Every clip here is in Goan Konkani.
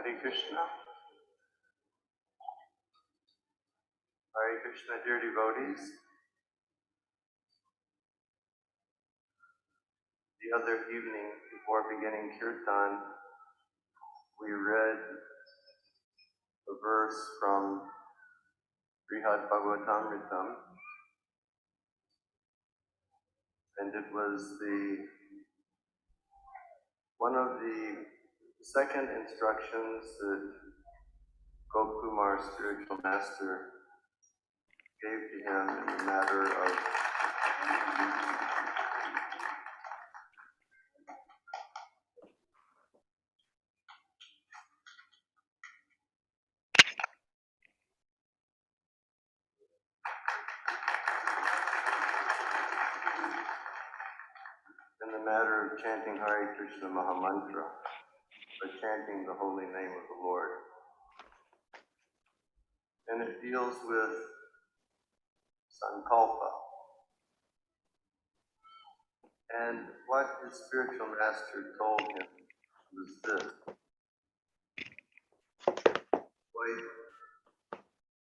Hare Krishna. Hare Krishna, dear devotees. The other evening, before beginning Kirtan, we read a verse from Brihad Bhagavatamritam, and it was the one of the second instructions that Gopakumar's spiritual master gave to him in the matter of chanting Hare Krishna Mahamantra, or chanting the holy name of the Lord. And it deals with sankalpa. And what his spiritual master told him was this: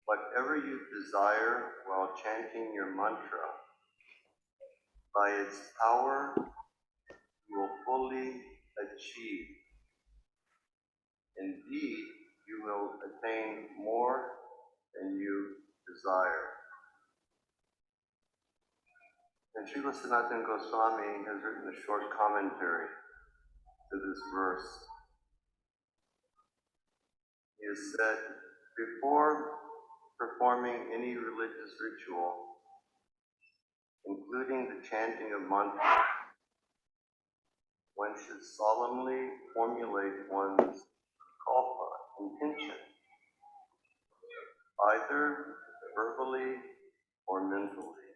whatever you desire while chanting your mantra, by its power, you will fully achieve. Indeed, you will attain more than you desire. And Srila Sanatana Goswami has written a short commentary to this verse. He has said, before performing any religious ritual, including the chanting of mantras, one should solemnly formulate one's kalpa intention, either verbally or mentally.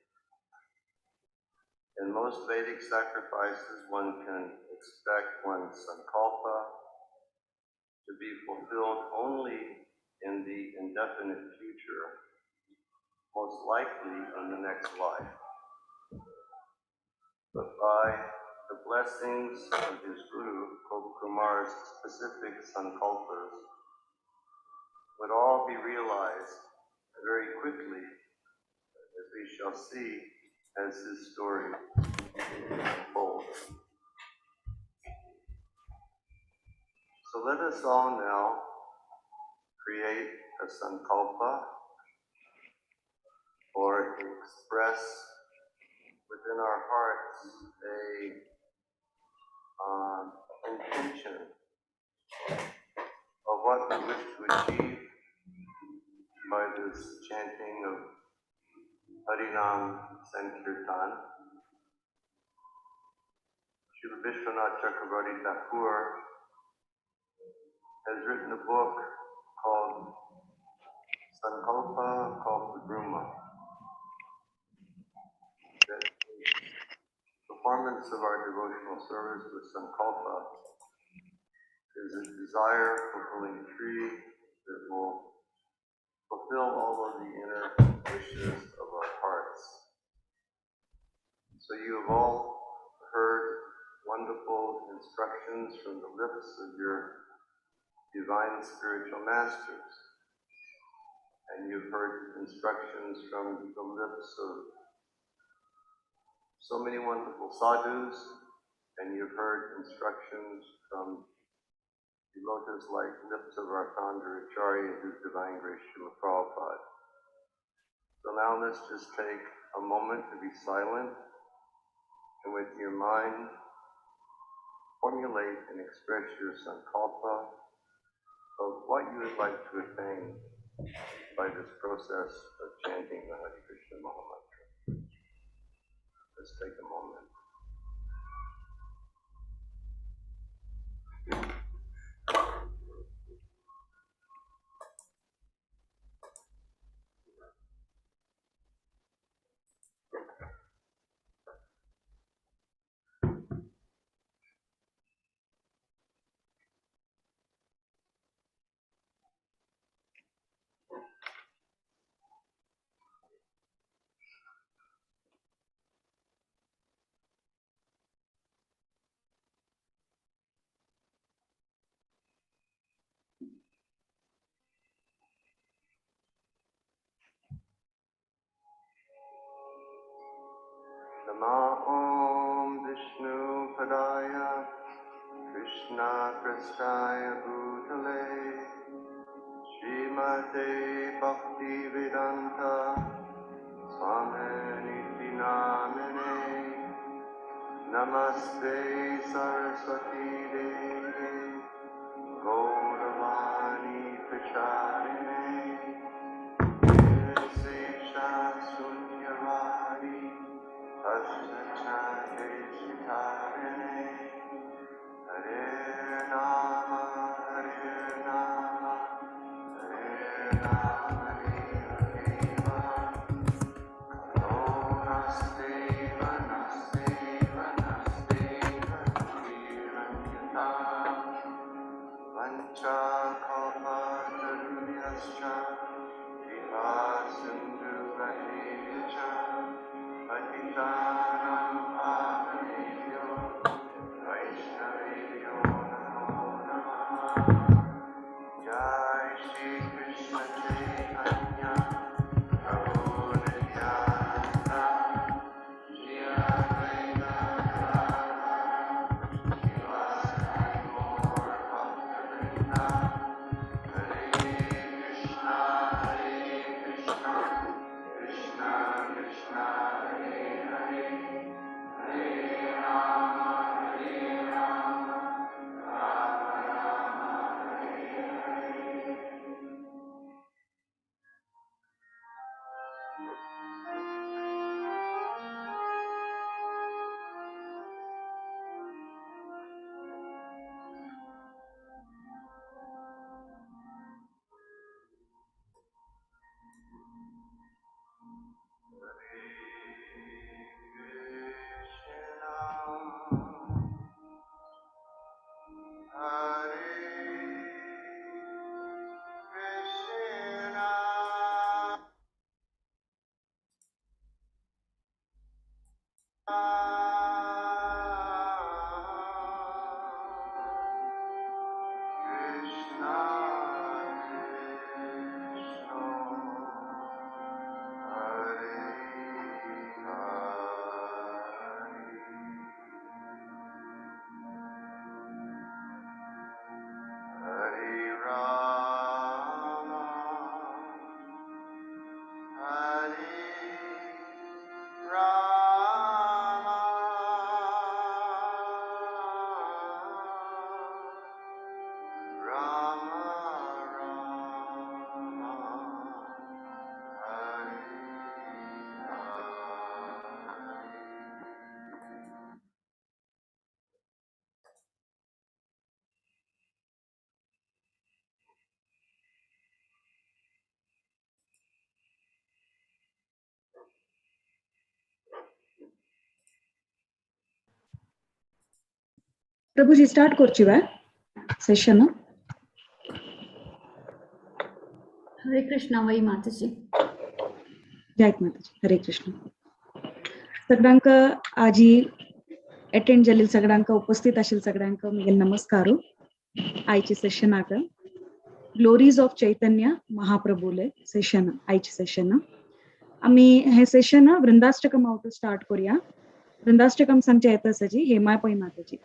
In most Vedic sacrifices, one can expect one's sankalpa to be fulfilled only in the indefinite future, most likely in the next life. But by the blessings of his guru, Gopakumar's specific sankalpas would all be realized very quickly, as we shall see as his story unfolds. So let us all now create a sankalpa, or express within our hearts a intention of what we wish to achieve by this chanting of Harinam Sankirtan. Srila Vishwanath Chakravarti Thakur has written a book called Sankalpa Kalpadruma. That the performance of our devotional service with sankalpa is a desire fulfilling tree that will fulfill all of the inner wishes of our hearts. So you have all heard wonderful instructions from the lips of your divine spiritual masters, and you've heard instructions from the lips of so many wonderful sadhus, and you've heard instructions from the lotus-like lips of our founder Acharya, His Divine Grace Srila Prabhupada. So now let's just take a moment to be silent, and with your mind, formulate and express your sankalpa of what you would like to attain by this process of chanting the Hare Krishna Mahamantra. Let's take a moment. Nama Om Vishnu Padaya Krishna Prasthaya Bhutale Srimate Bhakti Vedanta Swaminiti Namine Namaste Saraswati Devi Gauravani Pracharine Nirvishesha Sunyavadi Asachate Shitarine Hare Nama Hare Nama Hare Nama Hare Hare Nasteva Nasteva Nasteva Tiranyata Vancha Kalpa Tarubhyascha Kripa Sindhu Vahecha Patitanam Pavanebhyo Vaishnavebhyo Namo Namaha. Jai Shri Krishna Chaitanya Prabhu Nityananda Shri Advaita Gadadhara Srivasadi Gaur Bhakta-vrinda. Hare Krishna Hare Krishna Krishna Krishna Hare Hare Hare Rama Hare Rama Rama Rama Hare Hare. Hare Krishna Hare Krishna Krishna Krishna Hare Hare Hare Rama Hare Rama Rama Rama Hare Hare. Prabhuji start करची सेशन. हरे कृष्णा वै माताजी. जय माताजी. हरे कृष्ण. सगळ्यांक आजी अटेंड जाल्ले सगळ्यांक उपस्थित आशिल्ले सगळ्यांक म्हगेले नमस्कार. आयचे सेशनाक ग्लोरीज ऑफ चैतन्य महाप्रभूले सेशन आयचे सेशन. आमी हे सेशन वृंदाष्टकम आवत स्टार्ट करूया. वृंदाष्टकम सांगचे येता आसा जी हेमा पै माताजी.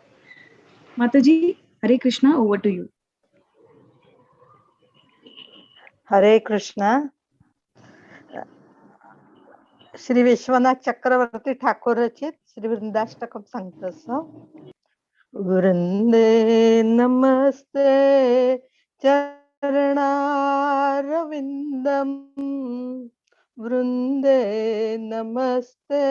माताजी Hare Krishna, over to you. Hare Krishna. Shri Vishwanath Chakravarti Thakur रचित श्री वृंदाष्टकम सांगतस. वृंदे नमस्ते चरणारविंदम वृंदे नमस्ते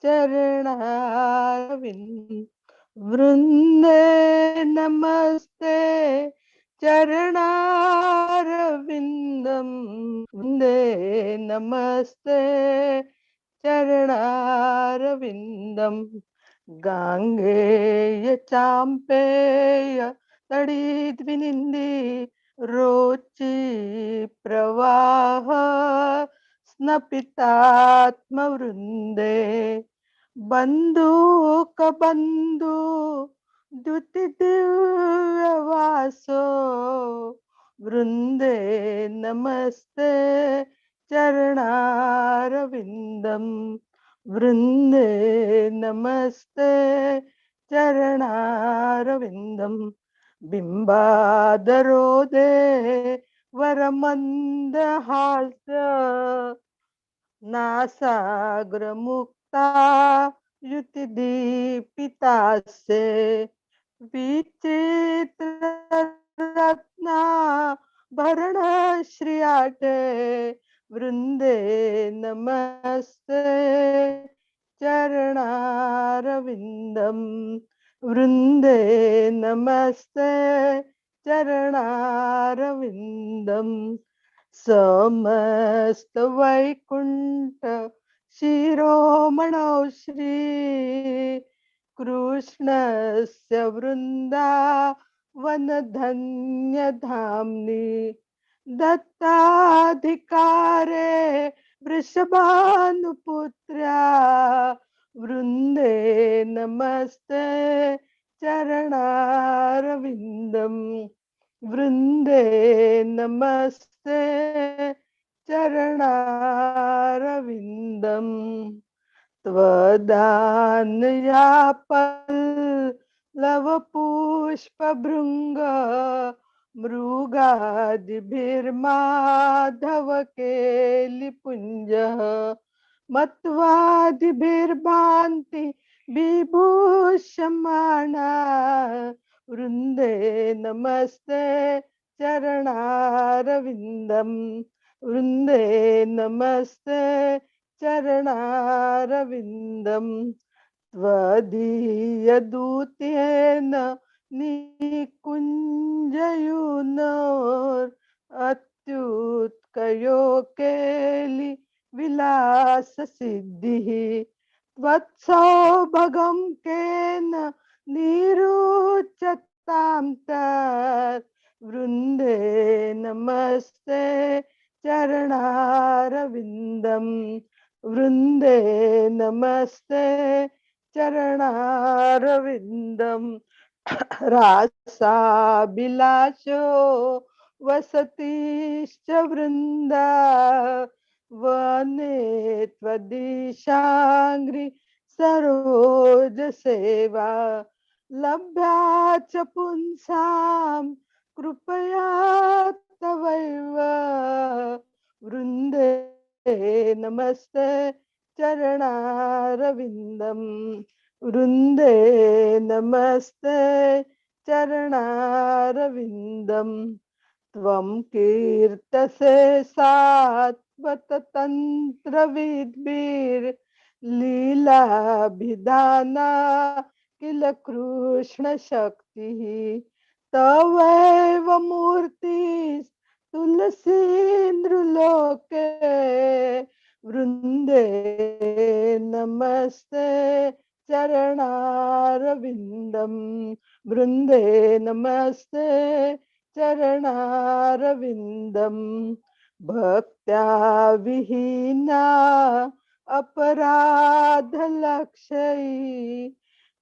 चरणारविंद वृंदे नमस्ते चरणारविंदम वृंदे नमस्ते चरणारविंदम गांगेय चांपेय तडिद्विनिंदी रोची प्रवाह स्नपितात्मवृंदे बंधूक बंधु द्युति दिव्यवासो वृंदे नमस्ते चरणारविन्दं वृन्दे नमस्ते चरणारविन्दं बिम्बादरोदे वरमन्दहास्य नासाग्रमुक्ता युतिदीपितास्य विचित्ररत्ना भरणश्रियाटे वृंदे नमस्ते चरणारविन्दं वृंदे नमस्ते चरणारविन्दं समस्त वैकुंठ शिरोमणौ श्री कृष्णस्य वृंदावनधन्यधाम्नि दत्ताधिकारे वृषभानुपुत्र्या वृंदे नमस्ते चरणारविन्दं वृंदे नमस्ते चरणारविन्दं त्वदानया पल्लवपुष्पभृङ्ग मृगादिभिर्माधव केलिपुञ्जः मत्वादिभिर्भान्ति विभूषमाणा वृंदे नमस्ते चरणारविन्दं वृंदे नमस्ते चरणारविन्दं त्वदीयदूतेन निकुञ्जयुनोर् अत्युत्कयो केलि विलाससिद्धिः त्वत्सौभगं केन निरुच्यतां तत् वृंदे नमस्ते चरणारविन्दं वृंदे नमस्ते चरणारविन्दं रासाभिलाषो वसतिश्च वृंदा वने त्वदीशाङ्घ्रि सरोज सेवा लभ्या च पुंसां कृपया तवैव वृंदे नमस्ते चरणारविन्दं वृंदे नमस्ते चरणारविन्दं त्वं कीर्तसे सात्वततन्त्रविद्भिर्लीलाभिधाना किल कृष्णशक्तिः तवैव मूर्तिः तुलसी नृलोके वृंदे नमस्ते चरणारविन्दं वृंदे नमस्ते चरणारविन्दं भक्त्या विहीना अपराधलक्षै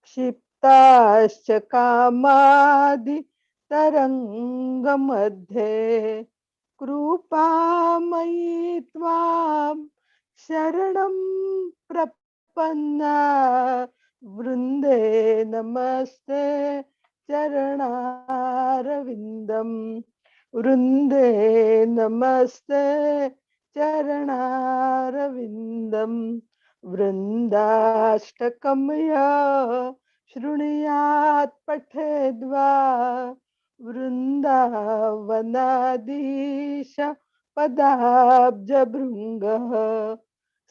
क्षिप्ताश्च कामादि तरंगमध्ये कृपामयी त्वां शरणं प्रपन्ना वृंदे नमस्ते चरणारविन्दं वृंदे नमस्ते चरणारविन्दं वृंदाष्टकं यः शृणुयात् पठेद्वा वृंदावनाधीश पदाब्जभृङ्गः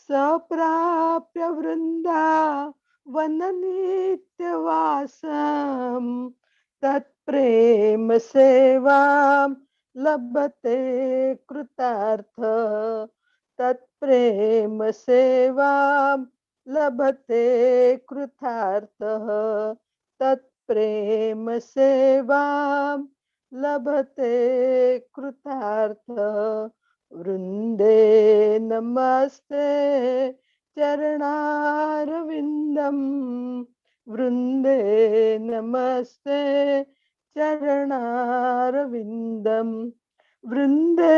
स प्राप्य वृंदावननित्यवासं तत्प्रेम सेवां लभते कृतार्थ तत्प्रेम सेवां लभते कृतार्थः तत्प्रेम सेवां लभते कृतार्थः वृंदे नमस्ते चरणारविन्दं वृंदे नमस्ते चरणारविन्दं वृंदे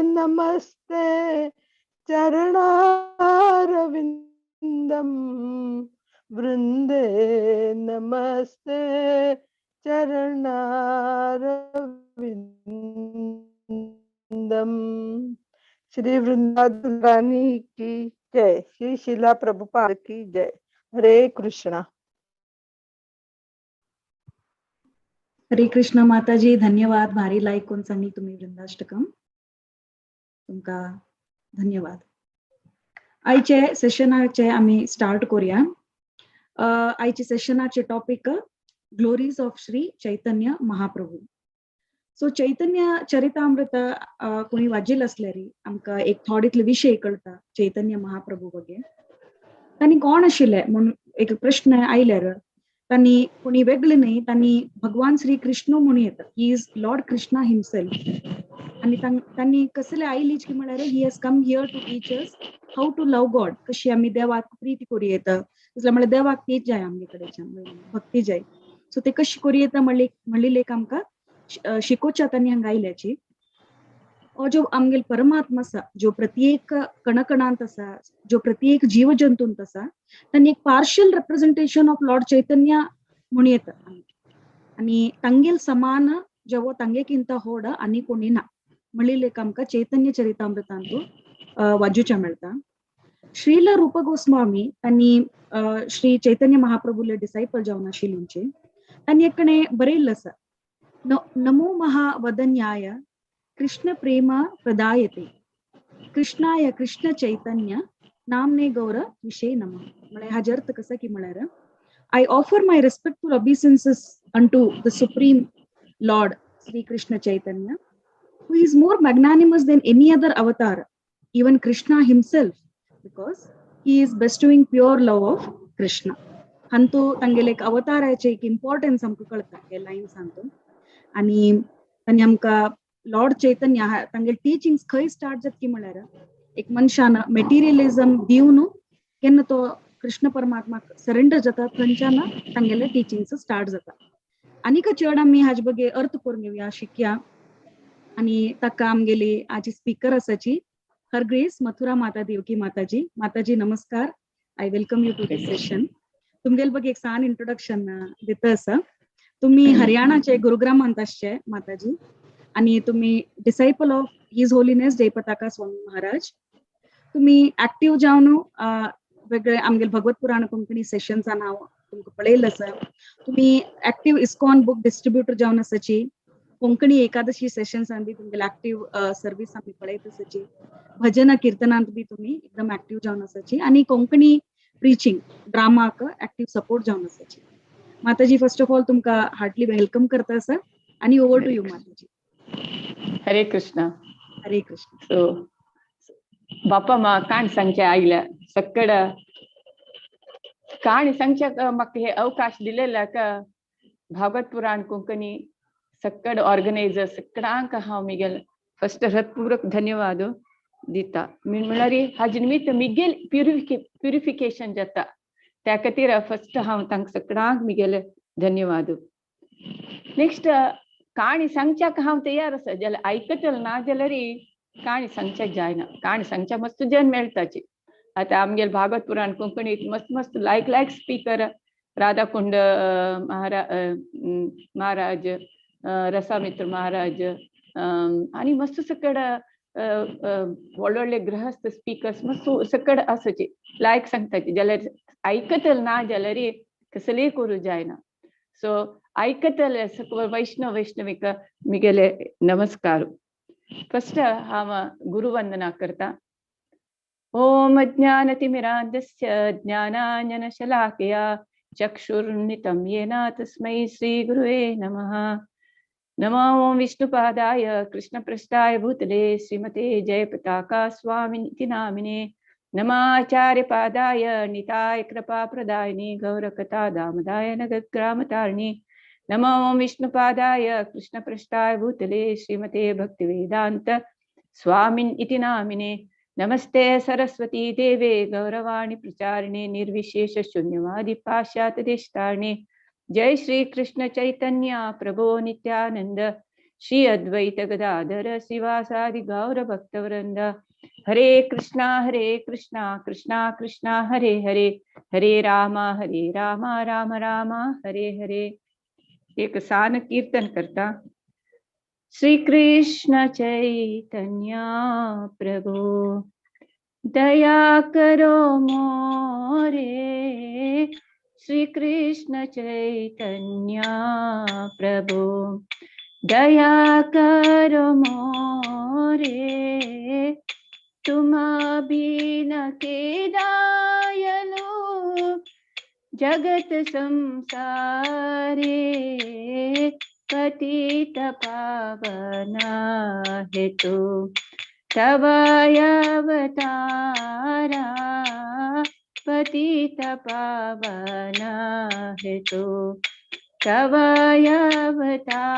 नमस्ते चरणारविन्दं वृन्दे नमस्ते चरणारविन्दं। श्री वृंदावन की जय, श्री शिला प्रभुपाद की जय। हरे कृष्णा। हरे कृष्ण माताजी, धन्यवाद। भारी लाईक कोण सांगली तुम्ही वृंदाष्टकम, तुमका धन्यवाद। आयचे सेशनाचे आमी स्टार्ट करूया। आयचे सेशनाचे topic glories of Shri Chaitanya Mahaprabhu. So Chaitanya Charitamrita कोणी वाचिल असल्यारी आमकां एक थोडे विशय कळटा चैतन्य महाप्रभू बगे। तांणी कोण आशिल्ले म्हूण एक प्रश्न आयल्यार तांणी कोणी वेगळे न्हय, तांणी भगवान श्री कृष्ण म्हणून येता। He is Lord Krishna himself. आनी तांणी कसले आयलीच की म्हळ्यार he has come here to teach us how to love God, कशी आमी देवाक प्रीती करूं येता। तसले म्हळ्यार देवाक तीच जाय आमगे कडेच्यान, भक्ती जाय। सो ते कशी करूं येता म्हणली लेख आमकां शिकोवच्या तांणी हांगा आयल्याची। जो आमगेल परमात्मा आसा, जो प्रत्येक कणकणांत आसा, जो प्रत्येक जीव जंतूंत आसा, तांणी एक partial representation of Lord Chaitanya म्हणून येता। आनी तांगेल समान जेवो तांगेकिंत होड आनी कोणी ना म्हणली लेख आमकां चैतन्य चरितामृतांतू वाजूच्या मेळटा। श्रील रूप गोस्वामी तांणी श्री चैतन्य महाप्रभूले डिसायपल जावन आशिल्लींचे तांणी एकणे बरयल्लें आसा, नमो महावदन्याय कृष्ण प्रेम प्रदायते कृष्णाय कृष्ण चैतन्य नामने गौर विषय नमः। म्हळ्यार हाजे अर्थ कसा की म्हळ्यार I offer my respectful obeisances unto the supreme Lord Shri Krishna Chaitanya, who is more magnanimous than any other avatar, even Krishna himself, because he is bestowing pure love of Krishna. हांतू तांगेले एक अवताराचे एक इम्पॉर्टन्स आमकां कळटा हे लायन्स हांतून। आनी तांणी आमकां लॉर्ड चैतन्य तांगेले टिचिंग्स खंय स्टार्ट जाता की म्हळ्यार एक मनशान मेटिरियलिझम दिवन केन्ना तो कृष्ण परमात्माक सरेंडर जाता थंयच्यान तांगेले टिचिंग्स स्टार्ट जाता। आनीक चड आमी हाजे बगे अर्थ करून घेवया, शिकया। आनी ताका आमगेली आजी स्पीकर आसाची हर ग्रेस मथुरा माता देवकी माताजी। माताजी नमस्कार, I welcome you to this session. तुमगेल बघ एक सान इंट्रोडक्शन दिता आसा। तुम्ही हरियाणाचे गुरुग्रामांत आसचे माताजी, आनी तुम्ही disciple of his holiness Jayapataka Swami Maharaj. तुम्ही ऍक्टिव्ह जावन वेगळे आमगेले भगवत पुराण कोंकणी सेशन्सान हांव तुमकां पळयल्लें आसा। तुम्ही ऍक्टिव्ह इस्कॉन बुक डिस्ट्रिब्युटर जावन आसाची। कोंकणी एकादशी सेशन्सान बी तुमगेले ऍक्टिव्ह सर्वीस आमी पळयत आसाची। भजन कीर्तनांत बी तुमी एकदम ऍक्टिव्ह जावन आसाची आनी कोंकणी प्रिचिंग ड्रामाक ऍक्टिव्ह सपोर्ट जावन आसाची। माताजी फर्स्ट ऑफ ऑल तुमकां हार्टली welcome करता आसा आनी over to you Mataji. Hare Krishna. Hare Krishna. So बापा मा काण सांगच्या आयल्या सक्कड काणी सांगच्या म्हाका हे अवकाश दिलेला का भागवत पुराण कोंकणी सक्कड ऑर्गनायझर सक्कडांक हांव मिगेल फर्स्ट हृत्पूर्वक धन्यवाद दिता। म्हणल्यार हाजे निमित्त मिगेल प्युरिफिकेशन जाता त्या खातीर फर्स्ट हांव तांकां सगळ्यांक मिगेले धन्यवाद। नेक्स्ट काणी सांगच्याक हांव तयार आसा, जाल्यार आयकतल ना जाल्यार काणी सांगच्याक जायना, काणी सांगच्याक मस्त जन मेळटाची। आतां आमगेले भागवत पुराण कोंकणीत मस्त मस्त लायक लायक स्पीकर राधाकुंड महाराज, रसामित्र महाराज आनी मस्त सकड व्हडले व्हडले गृहस्थ स्पीकर्स मस्त सकड आसाची लायक सांगताची। जाल्यार आयकतल ना जाल्यार कसलेय करूं जायना। सो आयकतले वैष्णव वैष्णविक मिगेले नमस्कार। फर्स्ट हांव गुरुवंदना करता। ओम ज्ञानतिमिरान्धस्य ज्ञानाञ्जनशलाकया चक्षुर्नितं येन तस्मै श्रीगुरुवे नमः। नमो ओम विष्णुपादाय कृष्णपृष्ठाय भूतले श्रीमते जयपताका स्वामिनि नामिने। नमाचार्यपादाय निताय कृपाप्रदायिने गौरकथा दामदाय नगग्रामतारिणे। नमो ओम विष्णुपादाय कृष्णपृष्ठाय भूतले श्रीमते भक्तिवेदांत स्वामिन् इति नामिने। नमस्ते सरस्वती देवे गौरवाणी प्रचारिणे निर्विशेष शून्यवादी पाश्चात्य देशतारिणे। जय श्री कृष्ण चैतन्य प्रभो नित्यानंद श्री अद्वैत गदाधर शिवासादि गौर भक्तवृंद। हरे कृष्णा कृष्णा कृष्णा हरे हरे, हरे रामा राम राम हरे हरे। एक सान कीर्तन करता। श्री कृष्ण चैतन्य प्रभु दया करो मोरे, श्री कृष्ण चैतन्य प्रभु दया करो मोरे, तुम बिना के दयालु जगत संसारे, पतित पावन हेतु तव अवतारा, पतित पावन हेतु तव अवतारा,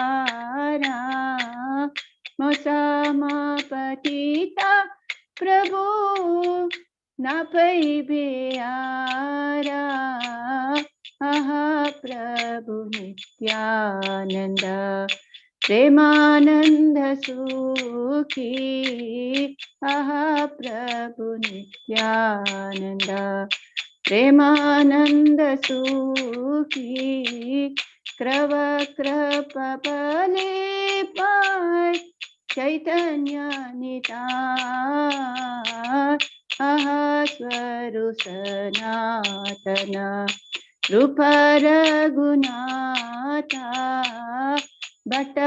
मोसमा पतिता प्रभु न पैबे आरा, आहा प्रभु नित्यानंद प्रेमानंद सुखी, आहा प्रभु नित्यानंद प्रेमानंद सुखी, क्रव कृपा बले पाय चैतन्य निताय, आहा स्वरु सनातन रूप रघुनाथा, भट्ट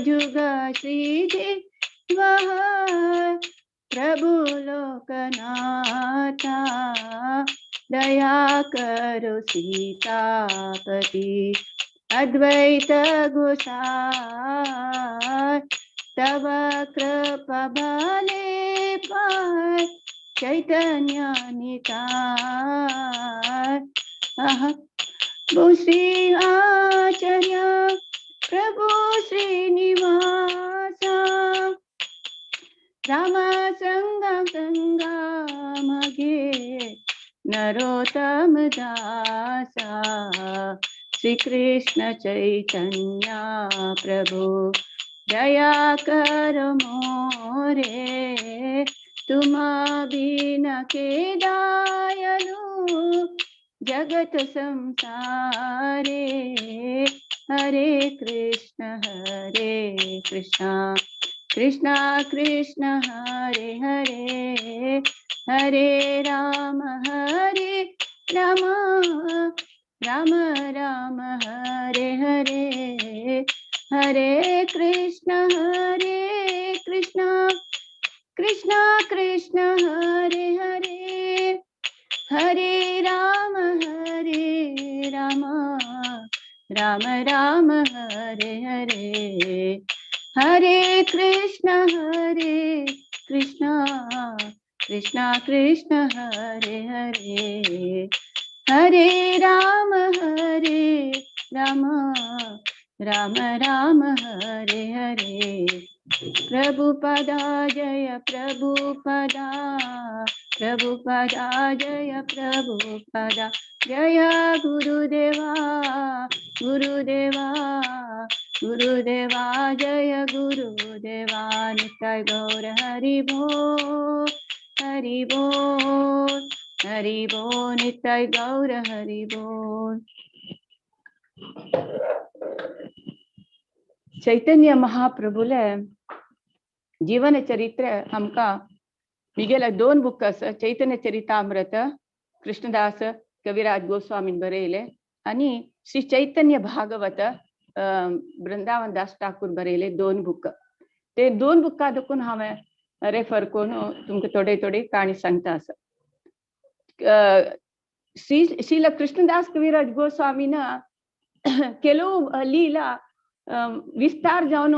जुग श्री देवा प्रभु लोकनाथा, दया करो सीतापति अद्वैत गोसाई, तव कृपा बले पाय चैतन्य निताय, आहा श्री आचार्य प्रभु श्रीनिवास, राम संगम संगमगे नरोत्तम दासा, श्री कृष्ण चैतन्य प्रभु दया करो मोरे, तुम बिना के दयालु जगत संसारे, हरे कृष्ण कृष्णा कृष्ण हरे हरे, हरे राम राम राम हरे हरे, हरे कृष्ण कृष्णा कृष्ण हरे हरे, हरे राम राम राम हरे हरे, हरे कृष्ण कृष्णा कृष्ण हरे हरे, हरे राम राम राम हरे हरे। प्रभुपदा जय प्रभुपदा, प्रभुपदा जय प्रभुपदा, जय गुरुदेवा गुरुदेवा गुरुदेवा, जय गुरुदेवा। निताई गौर हरि बोल हरि बोल हरि बोल, निताई गौर हरि बोल। चैतन्य महाप्रभुले जीवन चरित्र आमकां मिगेले दोन बुक आसा, चैतन्य चरितामृत कृष्णदास कविराज गोस्वामीन बरयले आनी श्री चैतन्य भागवत वृंदावन दास ठाकूर बरयले दोन बुक। ते दोन बुका देखून हांवें रेफर करून तुमकां थोडे थोडी काणी सांगता आसा। श्री श्रील कृष्णदास कविराज गोस्वामीन ಕೆಲವು ಲೀಲಾ विस्तार जावन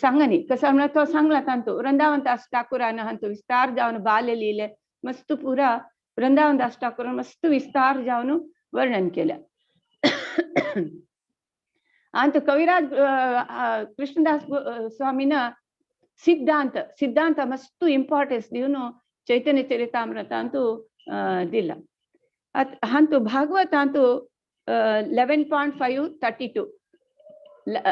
सांगनी कसं म्हणल्यार तो सांगला तांतू वृंदावन दास ठाकूरान हांतू विस्तार जावन बाल लीले मस्त पुरा वृंदावन दास ठाकूरान मस्त विस्तार जावन वर्णन केल्या। आनी कविराज कृष्णदास स्वामीन सिद्धांत सिद्धांत मस्त इम्पॉर्टन्स दिवन चैतन्य चरितामृतांतू दिला। हांतू भागवतांतू 11.532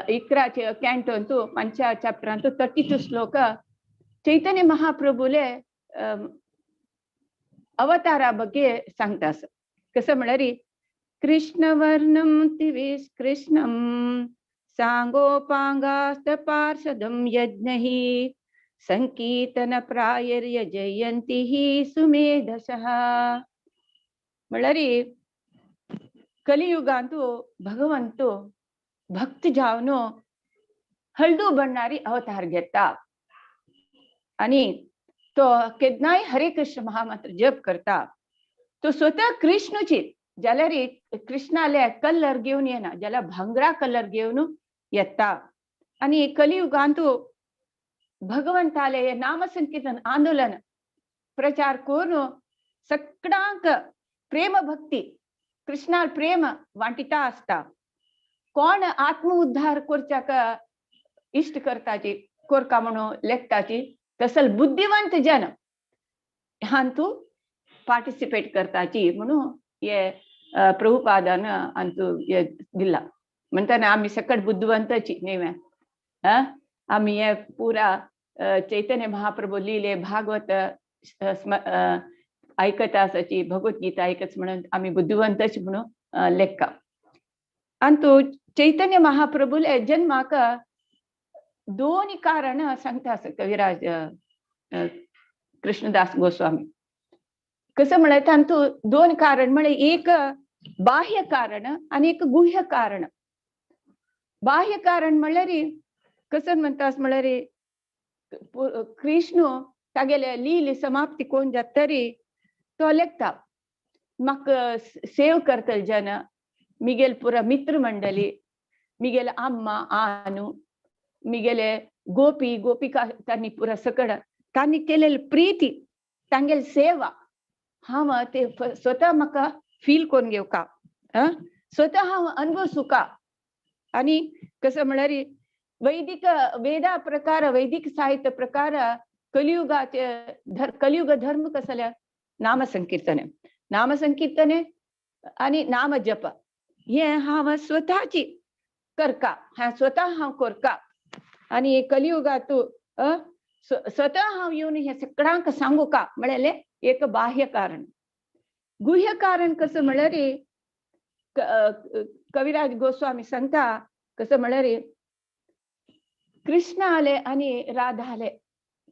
इकरा कॅन्टो अंतू पंच चॅप्टर अंतू 32 श्लोक चैतन्य महाप्रभुले अवतारा ಬಗ್ಗೆ सांगता. कसं म्हळ्यार कृष्णवर्णं तिविस कृष्णं सांगोपांगास्त पार्षदं यज्ञहि संकीर्तन प्रायर्य जयंती ही सुमेधसः. म्हळ्यार कलियुगांतु भगवंतु भक्त जावन हळदू बण्णारी अवतार घेता आणि तो केन्नाय हरे कृष्ण महामंत्र जप करता. तो स्वतः कृष्णची जाल्यार कृष्णाले कलर घेवन येना, जाल्यार भांगरा कलर घेवन येता. आणि कलियुगांतु भगवंताले हे नामसंकीर्तन आंदोलन प्रचार करून सगळ्यांक प्रेम भक्ती कृष्णाल प्रेम वांटिता आसता. कोण आत्म उद्धार करच्याक इश्ट करताची कोरका म्हणून लेखताची तसल बुद्धिवंत जन हांतू पार्टिसिपेट करताची म्हणून हे प्रभुपादान अंतू हे दिला. म्हणताना आम्ही सकट बुद्धिवंतची न्ही, आम्ही हे पुरा चैतन्य महाप्रभू लिहिले भागवत ऐकत आसाची भगवद्गीता ऐकच म्हणून आम्ही बुद्धिवंतच म्हणून लेखा. आनी तो चैतन्य महाप्रभूले जन्माक दोन कारण सांगता आसा कविराज कृष्णदास गोस्वामी. कसं म्हळ्यार तांतू दोन कारण म्हळ्यार एक बाह्य कारण आनी एक गुह्य कारण. बाह्य कारण म्हळ्यार कसं म्हणटा म्हळ्यार कृष्ण तागेले लीले समाप्ती कोण जातरी तो लेखता म्हाका सेव करतले जन मिगेल पुरा मित्र मंडळी मिगेल अम्मा आनू मिगेले गोपी गोपिका तांणी पुरा सकड तांणी केलेली प्रीती तांगेली सेवा हांव ते स्वतः म्हाका फील करून घेवका, स्वतः हांव अनुभवसुका. आनी कसं म्हळ्यार वैदिक वेदा प्रकार वैदिक साहित्य प्रकार कलियुगाचे कलियुग धर्म कसल्या नामसंकीर्तने नामसंकीर्तने आणि नामजप हे हांव स्वतःची करका, हा स्वतः हांव करका. आणि कलियुगातू स्वतः हांव येवन हे सगळ्यांक सांगू का म्हळ्यार एक बाह्य कारण. गुह्य कारण कसं म्हळ्यार कविराज गोस्वामी सांगता कसं म्हळ्यार कृष्ण आले आणि राधा आले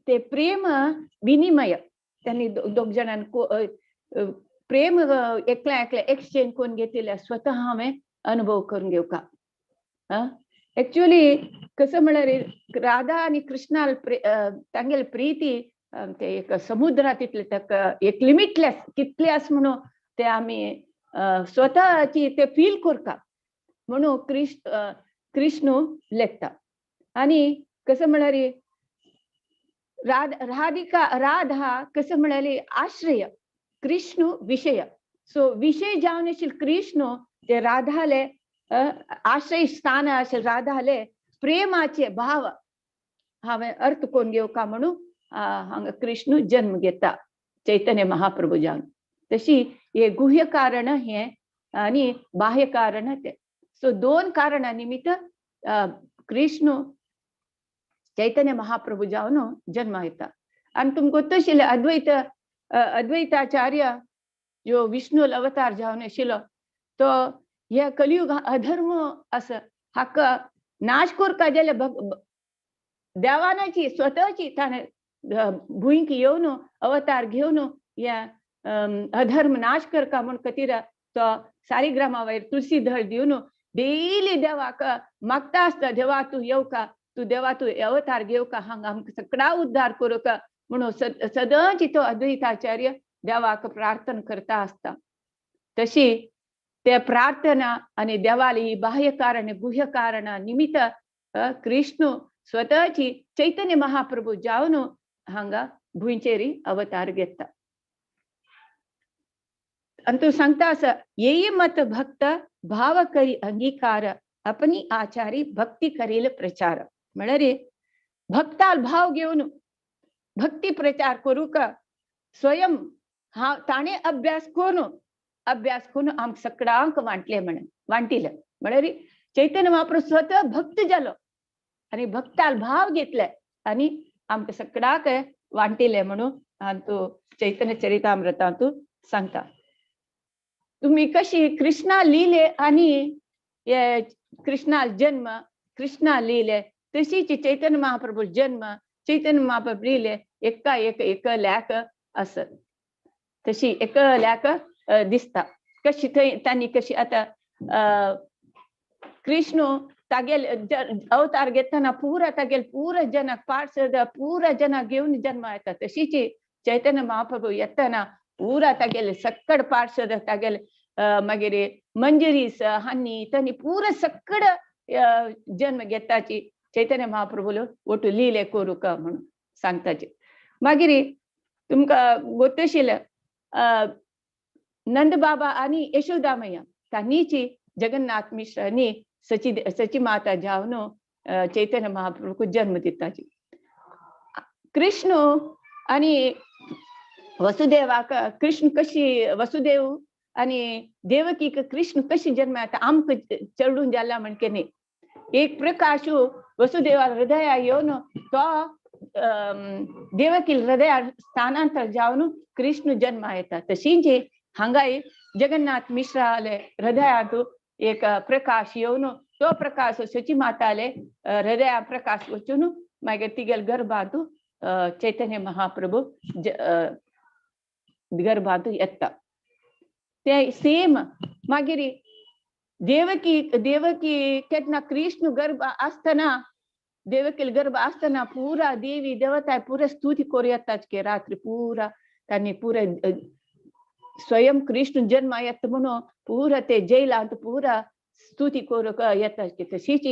ते प्रेम विनिमय त्यांनी दोग जणांनी प्रेम एकल्या एकल्या एक्सचेंज करून घेतलेले स्वतः हांवें अनुभव करून घेवका. एक्चुअली कसं म्हळ्यार राधा आणि कृष्णाल तांगेले प्रीती ते एक समुद्रात तितले ताका एक लिमिटलेस कितले आसा म्हणून ते आमी स्वतःची ते फील करता म्हणून कृष्ण कृष्ण लेखता. आणि कसं म्हळ्यार राधिका राधा कसं म्हळ्यार आश्रय कृष्ण विषय. सो विषय जावन आशिल्ले कृष्ण ते राधाले आश्रय स्थान आशिल्ले राधाले प्रेमाचे भाव हांवें अर्थ करून घेवका म्हणून हांगा कृष्ण जन्म घेता चैतन्य महाप्रभू जावन. तशी हे गुह्य कारण हे आणि बाह्य कारण ते. सो दोन कारणा निमित्त कृष्ण चैतन्य महाप्रभू जावन जन्म येता. आनी तुमकां गोत्त आशिल्लें अद्वैत अद्वैताचार्य जो विष्णू अवतार जावन आशिल्लो तो हे कलियुग अधर्म आसा हाका नाश करपा जाल्यार देवानाची स्वतःची ताणें भुंयक येवन अवतार घेवन ह्या अधर्म नाश करका म्हूण खातीर तो सालिग्रामा वयर तुळसी दळ दिवन डेली देवाक मागता आसता, देवा तूं येवका, तूं देवा तूं अवतार घेवका, हांगा आमकां सगळा उद्धार करूका म्हणून सदांच तो अद्वैताचार्य देवाक प्रार्थना करता आसता. तशी ते प्रार्थना आणि देवाली बाह्य कारण गुह्य कारण निमित्त कृष्ण स्वतःची चैतन्य महाप्रभू जावन हांगा भुंयचेरी अवतार घेता. आनी तूं सांगता आसा येई मत भक्त भाव करी अंगीकार अपनी आचारी भक्ती करील प्रचार. म्हळ्यार भक्ताल भाव घेवन भक्ती प्रचार करूक स्वयं हांव ताणें अभ्यास करून आमकां सगळ्यांक वांटले म्हण वांटिले. म्हळ्यार चैतन्य महाप्रभू स्वतः भक्त जालो आनी भक्ताल भाव घेतले आनी आमकां सगळ्याक वांटिले म्हणून हांतू चैतन्य चरितामृतांतू सांगता. तुम्ही कशी कृष्णा लिहिले आणि हे कृष्णा जन्म कृष्णा लिहिले तशीच चैतन्य महाप्रभू जन्म चैतन्य महाप्रभू लिहिले एका एक एक लॅक असत तशी एक लॅक दिसता. कशी थंय तांणी कशी आता कृष्ण तागेल अवतार घेतना पुरा तागेल पुरा जनाक पार्षद पुरा जनाक घेवन जन्म येता. तशीच चैतन्य महाप्रभू येतना पुरा तागेले सक्कड पार्षद तागेले मागीर मंजरीस हानी तांणी पुरा सक्कड जन्म घेताची चैतन्य महाप्रभूलो ओटू लिले करूक म्हणून सांगताचे. मागीर तुमकां गोतशील नंद बाबा आनी यशोदा मैया तांणीची जगन्नाथ मिश्र आनी सची सची माता जावन चैतन्य महाप्रभूक जन्म दिताची. कृष्ण आनी वसुदेवाक कृष्ण कशी वसुदेव आनी देवकीक कृष्ण कशी जन्म येता आमकां चेडून जाला म्हणके न्ही. एक प्रकाश वसुदेवा हृदया येवन तो देवकी हृदया स्थानांतर जावन कृष्ण जन्म येता. तशीच हांगाय जगन्नाथ मिश्राले हृदयांत एक प्रकाश येवन तो प्रकाश शची माताले हृदया प्रकाश वचून मागीर तिगेल गर्भांत चैतन्य महाप्रभू गर्भांत येता. ते सेम मागीर देवकी देवकी केन्ना कृष्ण गर्भ आसतना देवकील गर्भ आसतना पुरा देवी देवताय पुरा स्तुती करूं येताच की रात्री पुरा तांणी पुरा स्वयं कृष्ण जन्म येता म्हणून पुरा ते जैलांत पुरा स्तुती करूंक येता. तशीच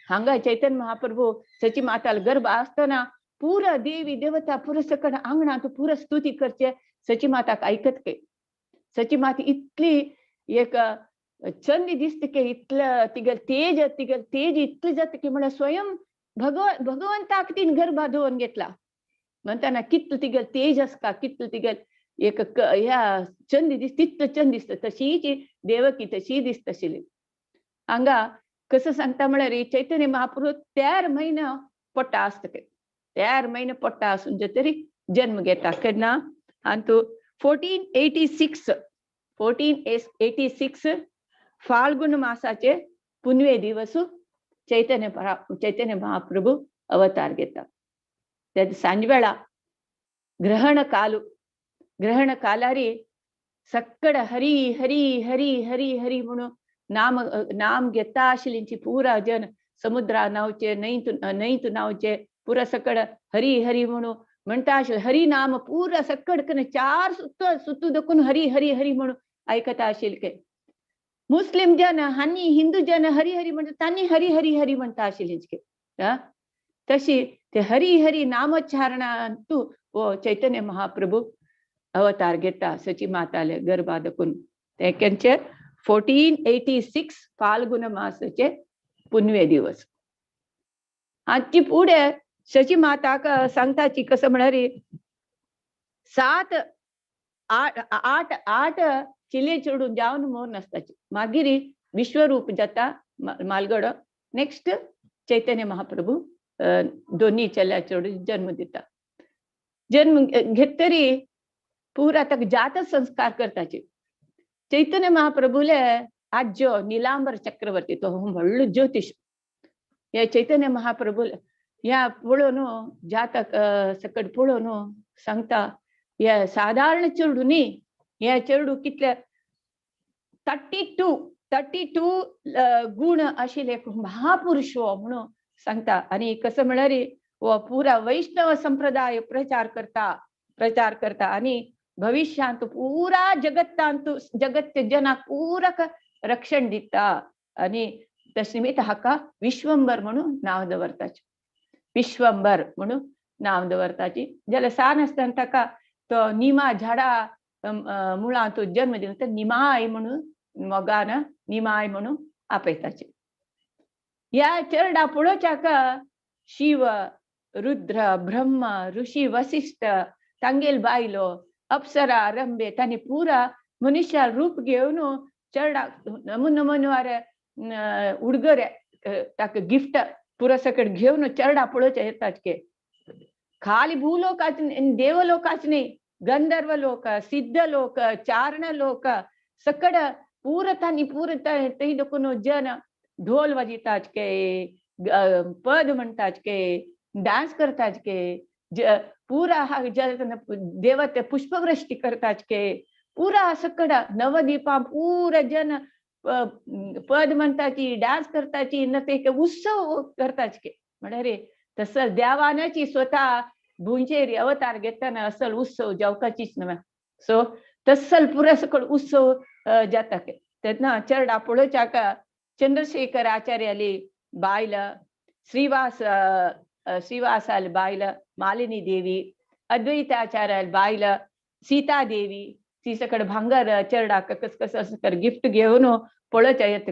हांगा चैतन्य महाप्रभू सची माताल गर्भ आसतना पुरा देवी देवता पुरा सकड आंगणांत पुरा स्तुती करचे सची माताक आयकत के. सची माता इतली एक चंदी दिसता की इतलं तिगेल तेज तिगेल तेज इतली जाता की म्हळ्यार स्वयं भगवंताक तीन गर्भा दवरून घेतला म्हणटाना कितलं तिगेल तेज आसता कितलं तिगेल एक ह्या चंदी दिसता तितलं चंद दिसता. तशीच देवकी तशी दिसता आशिल्ली. हांगा कसं सांगता म्हळ्यार चैतन्य महाप्रभू 13 म्हयनो पोटा आसता 13 म्हयने पोटा आसून जे तरी जन्म घेता. केन्ना हातूंत 1486 फाल्गुन मासाचे पुनवे दिवस चैतन्य चैतन्य महाप्रभू अवतार घेता. त्या सांजवेळा ग्रहण कालू ग्रहण कालारी सक्कड हरी हरी हरी हरी हरी म्हणून नाम नाम घेता आशिल्लींची पुरा जन समुद्रा नावचे न्हंयत न्हंयत नावचे पुरा सकड हरी हरी म्हणून म्हणटा आशिल्ले. हरी नाम पुरा सक्कड कन चार सुत्त सुत्तू दखून हरी हरी हरी म्हणून आयकता आशिल्ले. मुस्लिम जन हांनी हिंदू जन हरी हरी म्हणटा तांणी हरी हरी हरी म्हणटा आशिल्ले. तशी ते हरी हरी नामोच्चारणांतू हो चैतन्य महाप्रभू अवतार घेता सची माताले गर्भा दखून. ते केंचे 1486 फाल्गुन मासाचे पुनवे दिवस. हाची फुडें शची माताक सांगताची कसं म्हळ्यार 7 8 8 8 चिले चेडून जावन मोर नासताची. मागीर विश्वरूप जाता मालगडो. नेक्स्ट चैतन्य महाप्रभू दोन्ही चल्या चेडून जन्म दिता. जन्म घेतरी पुरा ताका जात संस्कार करताची. चैतन्य महाप्रभूले आज्यो नीलांबर चक्रवर्ती तो व्हडलो ज्योतिष हे चैतन्य महाप्रभू ह्या पळोवन जातक सकट पळोवन सांगता हे साधारण चेडूं न्ही, हे चेडूं कितले 32 गुण आशिल्ले महापुरुष हो म्हणून सांगता. आनी कसं म्हळ्यार हो पुरा वैष्णव संप्रदाय प्रचार करता प्रचार करता आनी भविष्यांत पुरा जगत्तांत जगत जनाक पुरा रक्षण दिता. आनी तशें निमित्त हाका विश्वंबर म्हणून नांव दवरताचे. विश्वंबर म्हणून नांव दवरताची. जाल्यार सान आसतना ताका तो निमा झाडा मुळांत जन्म दिवन तर निमाय म्हणून मोगान निमाय म्हणून आपयताचे. ह्या चेरडा पळोवच्याक शिव रुद्र ब्रह्म ऋषी वसिष्ठ तांगेल बायलो अप्सरा रंबे तांणी पुरा मनुष्या रूप घेवन चेरडा नमून नमूनवार उडगर ताका गिफ्ट पुरा सकट घेवन चेरडा पळोवच्या येतात के खाली भूलोकाच देवलोकाच न्ही गंधर्व लोक, सिद्ध लोक, चारण लोक सकड पूरतानी पूरता ते लोक जन ढोल वाजितात के, पद म्हणतात के, डान्स करतात के, पुरा हा देवते पुष्पवृष्टी करतात के, पुरा सकड नवदीपा पुरा जन पद म्हणताची, डान्स करताची, न ते उत्सव करतात के. म्हणारे तसं देवानाची स्वतः भुंचेरी अवतार घेताना असल उत्सव जावकाचीच नव्हे. सो तसल पुरा सकड उत्सव जाता के. तेन्ना चरडा पळोवच्याक चंद्रशेखर आचार्याली बायल, श्रीवास श्रीवासाल बायल मालिनी देवी, अद्वैताचार्याल बायल सीता देवी, ती सकड भांगर चरडाक कस कस असं गिफ्ट घेवन पळोवच्या येत.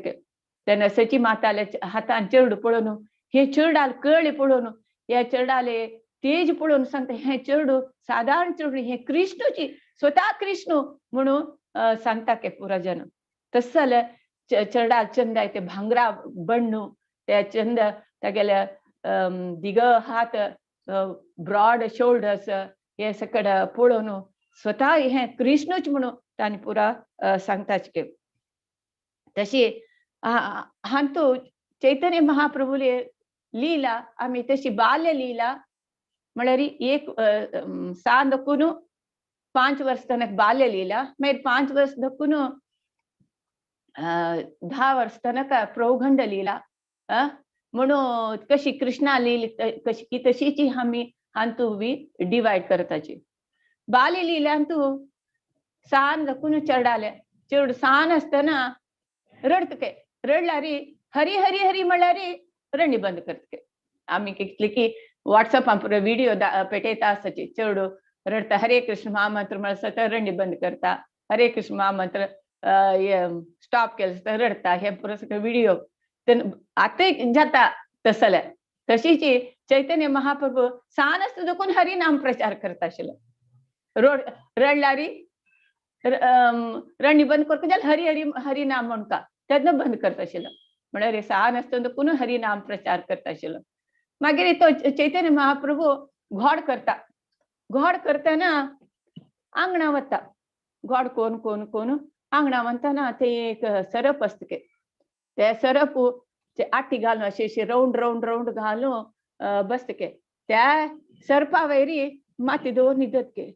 तेन्ना सची माताल्या हातान चेरडू पळोवन हे चेरडाल कळ्ळे पळोवन ह्या चेरडाले तेज पळोवन सांगता हे चेरडू साधारण चेरडू, हे कृष्णूची स्वतः कृष्ण म्हणून सांगता के पुरा जन. तस जाल्यार चेरडाल चंद ते भांगरा बण्णू त्या चंद तागेल्या दिग हात ब्रॉड शोल्डर्स हे सकड पळोवन स्वतः हे कृष्णूच म्हणून तांणी पुरा सांगताच के. तशी हांतू चैतन्य महाप्रभुले लीला आमी तशी बाल्य लीला म्हळ्यार एक सान दखून 5 वर्स तनक बाल्य लीला, मागीर 5 वर्स दखून 10 वर्स तनक प्रौगंड लीला म्हणून कशी कृष्णा लीला कशी की तशीच आमी हांतू बी डिवायड करताची. बाल्य लीला सान दखून चेरडाले चेरड सान आसतना रडतके, रडलारी हरी हरी हरी म्हणल्यार रडणी बंद करतके. आमी कितले की व्हॉट्सअपान पुरो व्हिडिओ पेटयता आसताची, चेडू रडता हरे कृष्ण महामंत्र म्हणसर रडणी बंद करता, हरे कृष्ण महामंत्र स्टॉप केलं तर रडता, हे पुरो सगळे व्हिडिओ आतां जाता तसले. तशीच चैतन्य महाप्रभू सान आसता देखून हरिनाम प्रचार करता आशिल्लो. रडलारी रडणी बंद करता जाल्यार हरी हरी हरिनाम म्हणटा तेन्ना बंद करता आशिल्लो. म्हळ्यार सान आसतना देखून हरिनाम प्रचार करता आशिल्लो. मागीर तो चैतन्य महाप्रभू घोड करता, घोड करतना आंगणा वता, घोड कोण कोण कोण आंगणा वतना ते एक सरप आसता के, ते सरप आटी घालून अशें अशें रावंड रावंड रावंड घालून बसता के, त्या सरपा वयरी माती दवरून न्हिदत के.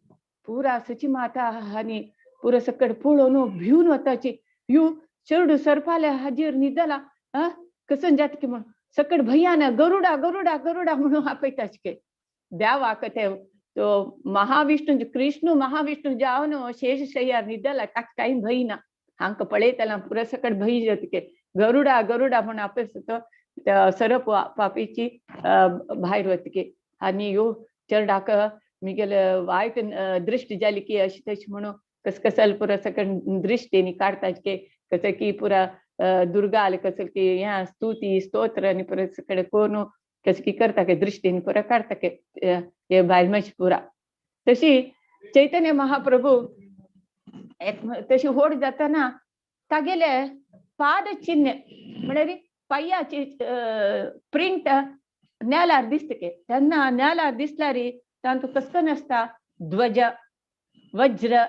पुरा सची माता आनी पुरा सकड पळोवन भिवन वताची, you चेरडू सरपाल्या हाजेर न्हिदला कसन जाता की म्हणून सकड भयान गरुडा गरुडा गरुडा म्हणून आपयताच के. देवाक ते तो महाविष्णू कृष्ण महाविष्णू जावन शेषशय्यार न्हिदला ताका कांय भंय ना, हांकां पळयतना पुरा सकड भंय जाता के, गरुडा गरुडा म्हणून आपयता तो सरप पापीची भायर वता के. आनी ह्यो चेरडाक मिगेले वायट दृष्टी जाली की अशी तशी म्हणून कस कसल पुरा सकड दृष्टीनी काडटा के, कसं की पुरा दुर्गा आले कसं की ह्या स्तुती स्तोत्र आनी परत सगळे करून कसं की करता के दृष्टीन पुरा काडटा के हे बायल मशी पुरा. तशी चैतन्य महाप्रभू तशी व्हड जाताना तागेले पाद चिन्ह म्हळ्यार पांयाची प्रिंट नेलार दिसता के, तेन्ना नेलार दिसल्यार तांतूं कसकन आसता ध्वज, वज्र,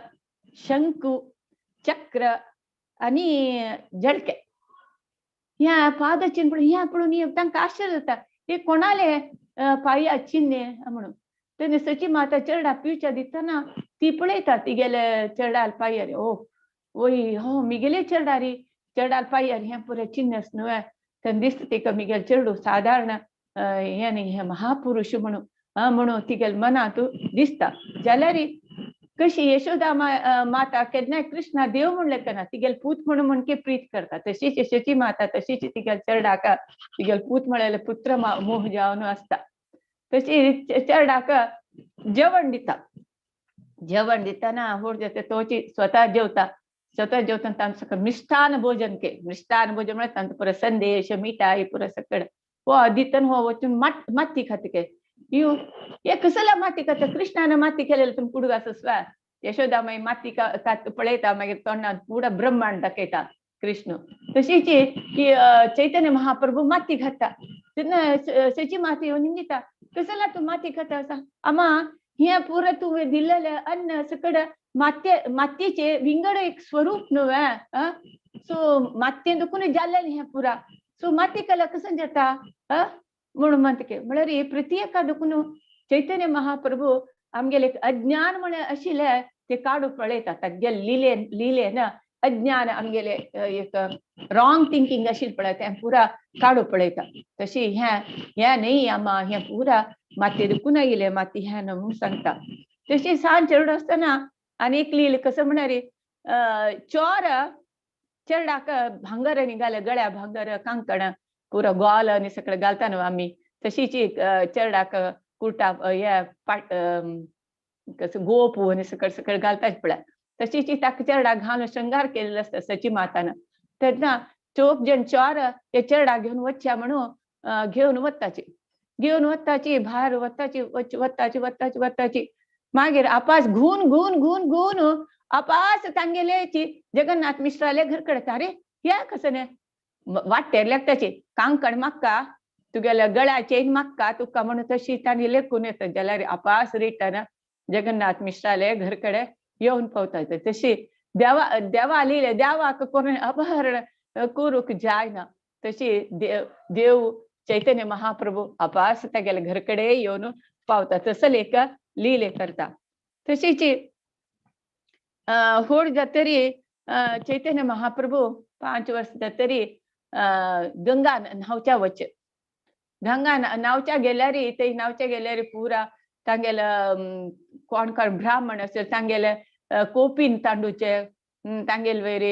शंकू, चक्र आनी जळके. ह्या पाद चिन्ह पळोवन ह्या पळोवन तांकां आश्चर्य जाता हे कोणाले पांया चिन्ह म्हणून. तेन्ना सची माता चेरडा पिवच्या दितना ती पळयता तिगेले चेरडाल पांयार, ओ वय हो मिगेले चेरडारी चेरडाल पांयार हें पुरें चिन्ह आसा न्हय. तेन्ना दिसता तिका मिगेले चेरडू सादारण हें न्ही हें महापुरुश म्हणून म्हणून तिगेले मनांत दिसता. जाल्यार कशी यशोदा माता केन्नाय कृष्णा देव म्हणलें केन्ना तिगेले पूत म्हणून म्हणके प्रीत करता, तशीच यशोची माता तशीच तिगेले चेरडाक तिगेले पूत म्हळ्यार पुत्र मोह जावन आसता. तशी चेरडाक जेवण दिता, जेवण दितना व्हड जाता तोची स्वता जेवता, स्वता जेवतना तांचो सगळें मिष्ठान भोजन के, मिष्ठान भोजन म्हळ्यार तांचो पुरो संदेश मिठाई पुरो सकड हो दितना हो वचून माती खाता के. You हे कसला माती खाता, कृष्णान माती केलेलं तुम कुडू आसा स्वा यशोदा मागीर माती खात पळयता, मागीर तोंडान पुरा ब्रह्मांड दाखयता कृष्ण. तशीच की चैतन्य महाप्रभू माती खाता तेन्ना सची माती येवन निमगिता कसला तूं माती खाता आसा, आमा हे पुरा तुवें दिल्लेलें अन्न सकड मातये मातयेचे विंगड एक स्वरूप न्हय. सो मातयेन दुखून जाल्लें हें पुरा. सो माती कला कसं जाता म्हणून म्हणते म्हळ्यार प्रत्येका दुखून चैतन्य महाप्रभू आमगेले अज्ञान म्हळ्यार आशिल्लें ते काडू पळयता. तागेले लिले लिले ना अज्ञान आमगेले एक रॉंग थिंकींग आशिल्लें पळय तें पुरा काडू पळयता. तशी हें हें न्ही आमा हें पुरा माती दुखून आयिल्लें माती हें न्हू म्हणून सांगता. तशी सान चेडूं आसतना आनी एक लील कसं म्हळ्यार चोर चेरडाक भांगर निघाले गळ्या भांगर कांकण पुरा गोल आनी सगळें घालता न्हू आमी. तशीच चेरडाक कुर्टा हे पाट कसं गोपू आनी सकळ सकळ घालतात पळय. तशीच ताका चेरडाक घालून शृंगार केलेलो आसता सची मातान. तेन्ना चौग जण चोर हे चेरडाक घेवन वचच्या म्हणून घेवन वताची घेवन वताची भायर वताची वताची वताची वताची. मागीर आपास घुवन घुवन घुवन घुवन आपास तांगेलेची जगन्नाथ मिश्राले घर कडे. अरे ह्या कसं न्ही वाटेर लागताची कांकण माक्का तुगेल्या गळ्या चेन माक्का तुका म्हणून तशी तांणी लेखून येता जाल्यार आपास रिटर्न जगन्नाथ मिश्राले घर कडे येवन पावता. तशी देवा देवा लिहिले देवाक कोण अपहरण करूंक जायना. तशी देव देव चैतन्य महाप्रभू आपास तागेले घर कडे येवन पावता. तसं लेख लिहिले करता. तशीच होड जातरी चैतन्य महाप्रभू 5 वर्ष जातरी गंगा न्हावच्या वच. गंगा न्हावच्या गेल्यारी ते न्हावच्या गेल्यारी पुरा तांगेले कोण कोण ब्राह्मण असेल तांगेले कोपीन तांडूचे तांगेले वयर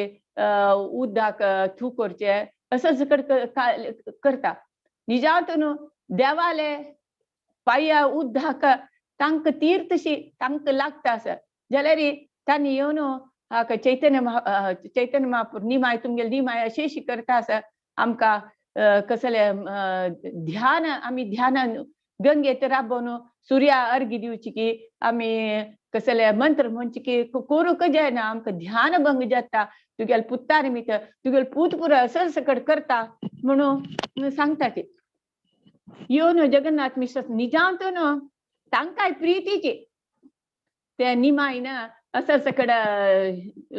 उदक थू करचे असं सकड करता. निजांतून देवाले पाया उदक तांकां तीर्थशी तांकां लागता आसा जाल्यार तांणी येवन चैतन्य चैतन्य महाप्रभू निमाय तुमगेले निमाय अशी करता आसा आमकां कसले ध्यान आमी ध्यानान गंगेत राबोवन सुर्या अर्घी दिवची की आमी कसले मंत्र म्हणचे की करूंक जायना आमकां ध्यान भंग जाता तुगेले पुता निमित्त तुगेले पूत पुरा असं सकट करता म्हणून सांगता. ते येवन जगन्नाथ मिश्र निजांतून तांकां प्रितीची ते निमाय ना असं सकड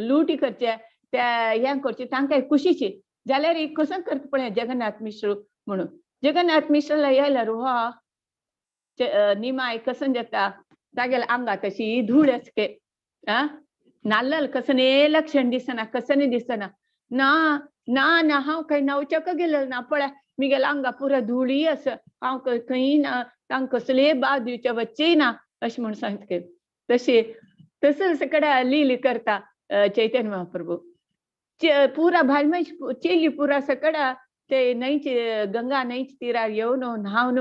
लुटी करचे त्या हें करचे तांकां खुशीची जाल्यार कसं करता पळय जगन्नाथ मिश्र म्हणून. जगन्नाथ मिश्राला येयल्यार हो निमाय कसं जाता तागेले आंगात अशी धूळ आसके नाल्ल कसं लक्षण दिसना कसं दिसना ना ना ना हांव खंय न्हावच्याक गेलेलो ना पळय मिगेले आंगा पुरा धुळी आसा हांव खंय ना तांकां कसले बाद दिवचे वच्चेय ना अशें म्हणून सांगता. तशें तसं सगळं लील करता चैतन्य महाप्रभू. पुरा भायर चेली पुरा सगळं ते न्हंयचे गंगा न्हंयचे तिरार येवन न्हावन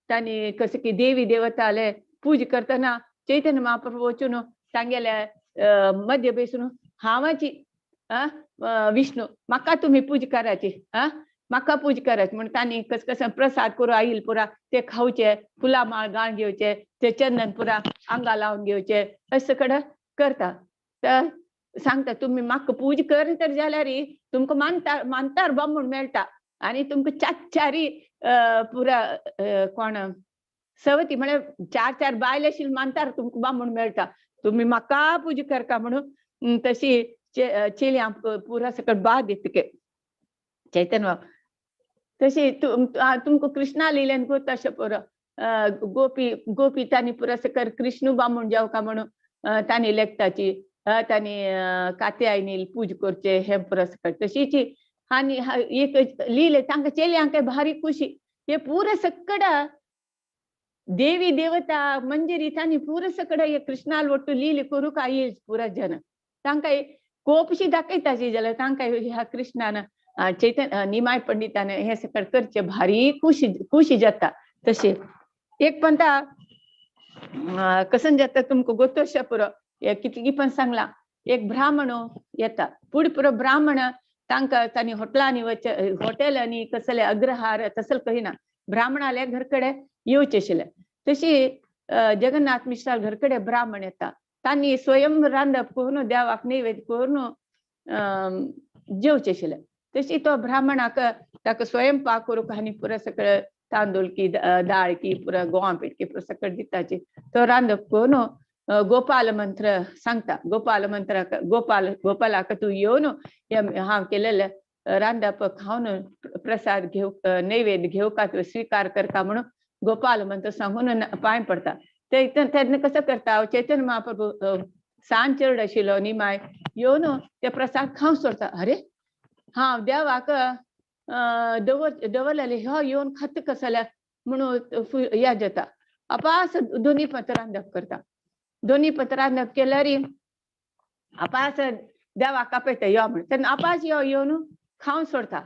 तांणी कसं की देवी देवताले पूजा करतना चैतन्य महाप्रभू वचून तांगेले मध्य बेसून हांवाची विष्णू म्हाका तुमी पूजा करायची म्हाका पूजा करायची म्हणून तांणी कस कसं प्रसाद करून आईल पुरा ते खावचे फुलां माळ गाळ घेवचे ते चंदन पुरा आंगा लावन घेवचे अशें सगळें करता. तर सांगता तुमी म्हाका पूजा कर तर जाल्यार तुमकां मानता मानतार बामूण मेळटा आनी तुमकां चार पुरा कोण सवती म्हळ्यार 4 4 बायल आशिल्ली मानतार तुमकां बामूण मेळटा तुमी म्हाका पूजा करता म्हणून. तशी चेली पुरा सकट बाद दितके चैतन्य. तशी तुमकां कृष्णा लिहिल्यान गोत अशें पुरो गोपी गोपी तांणी पुरा सकट कृष्ण बामूण जावका म्हणून तांणी लेखताची तांणी कात्यायनी पूजा करचे हें पुरा सकट. तशीच आनी एक लिहिले तांकां चेल्यांक भारी खुशी हे पुरा सकड देवी देवता मंजिरी तांणी पुरा सकड हे कृष्णाल ಒಟ್ಟು लीले करूंक आयल पुरा जन तांकां कोपशी दाखयताची जाल्यार तांकां ह्या कृष्णान चैतन्य निमाय पंडितान हे सकड करचे भारी खुशी खुशी जाता. तशें एक पंता कसं जाता तुमकां गोतोशा पुरो कितली पण सांगला. एक ब्राह्मण येता पुढे पुरो ब्राह्मण तांकां तांणी हॉटेलांनी वच हॉटेल आनी कसले अग्रहार तसले कहिना ब्राह्मणाले घर कडे येवचे आशिल्ले. तशी जगन्नाथ मिश्रा घर कडे ब्राह्मण येता तांणी स्वयं रांदप करून देवाक नैवेद्य करून जेवचे आशिल्ले. तशी तो ब्राह्मणाक ताका स्वयंपाक करूंक आनी पुरो सगळें तांदूळ की दाळ की पुरा गोवा पीठ की पुरा सकट दिताची. तो रांदप करून गोपाल मंत्र सांगता. गोपाल मंत्र गोपाल गोपालाक तूं येवन हांव केलेले रांदप खावन प्रसाद घेव नैवेद्य घेवका स्वीकार करता म्हणून गोपाल मंत्र सांगून पांय पडता. ते तेन्ना कसो करता, चैतन्य महाप्रभू सान चेरड आशिल्लो निमाय येवन ते प्रसाद खावंक सोडता. अरे हांव देवाक दवरलेले हो येवन खात कसल्या म्हणून याद जाता. अपास दोनी पत्र रांदप करता. दोनी पत्र रांदप केल्यार अपास देवाक आपयता यो म्हण. तेन्ना अपास यो येवन खावन सोडता.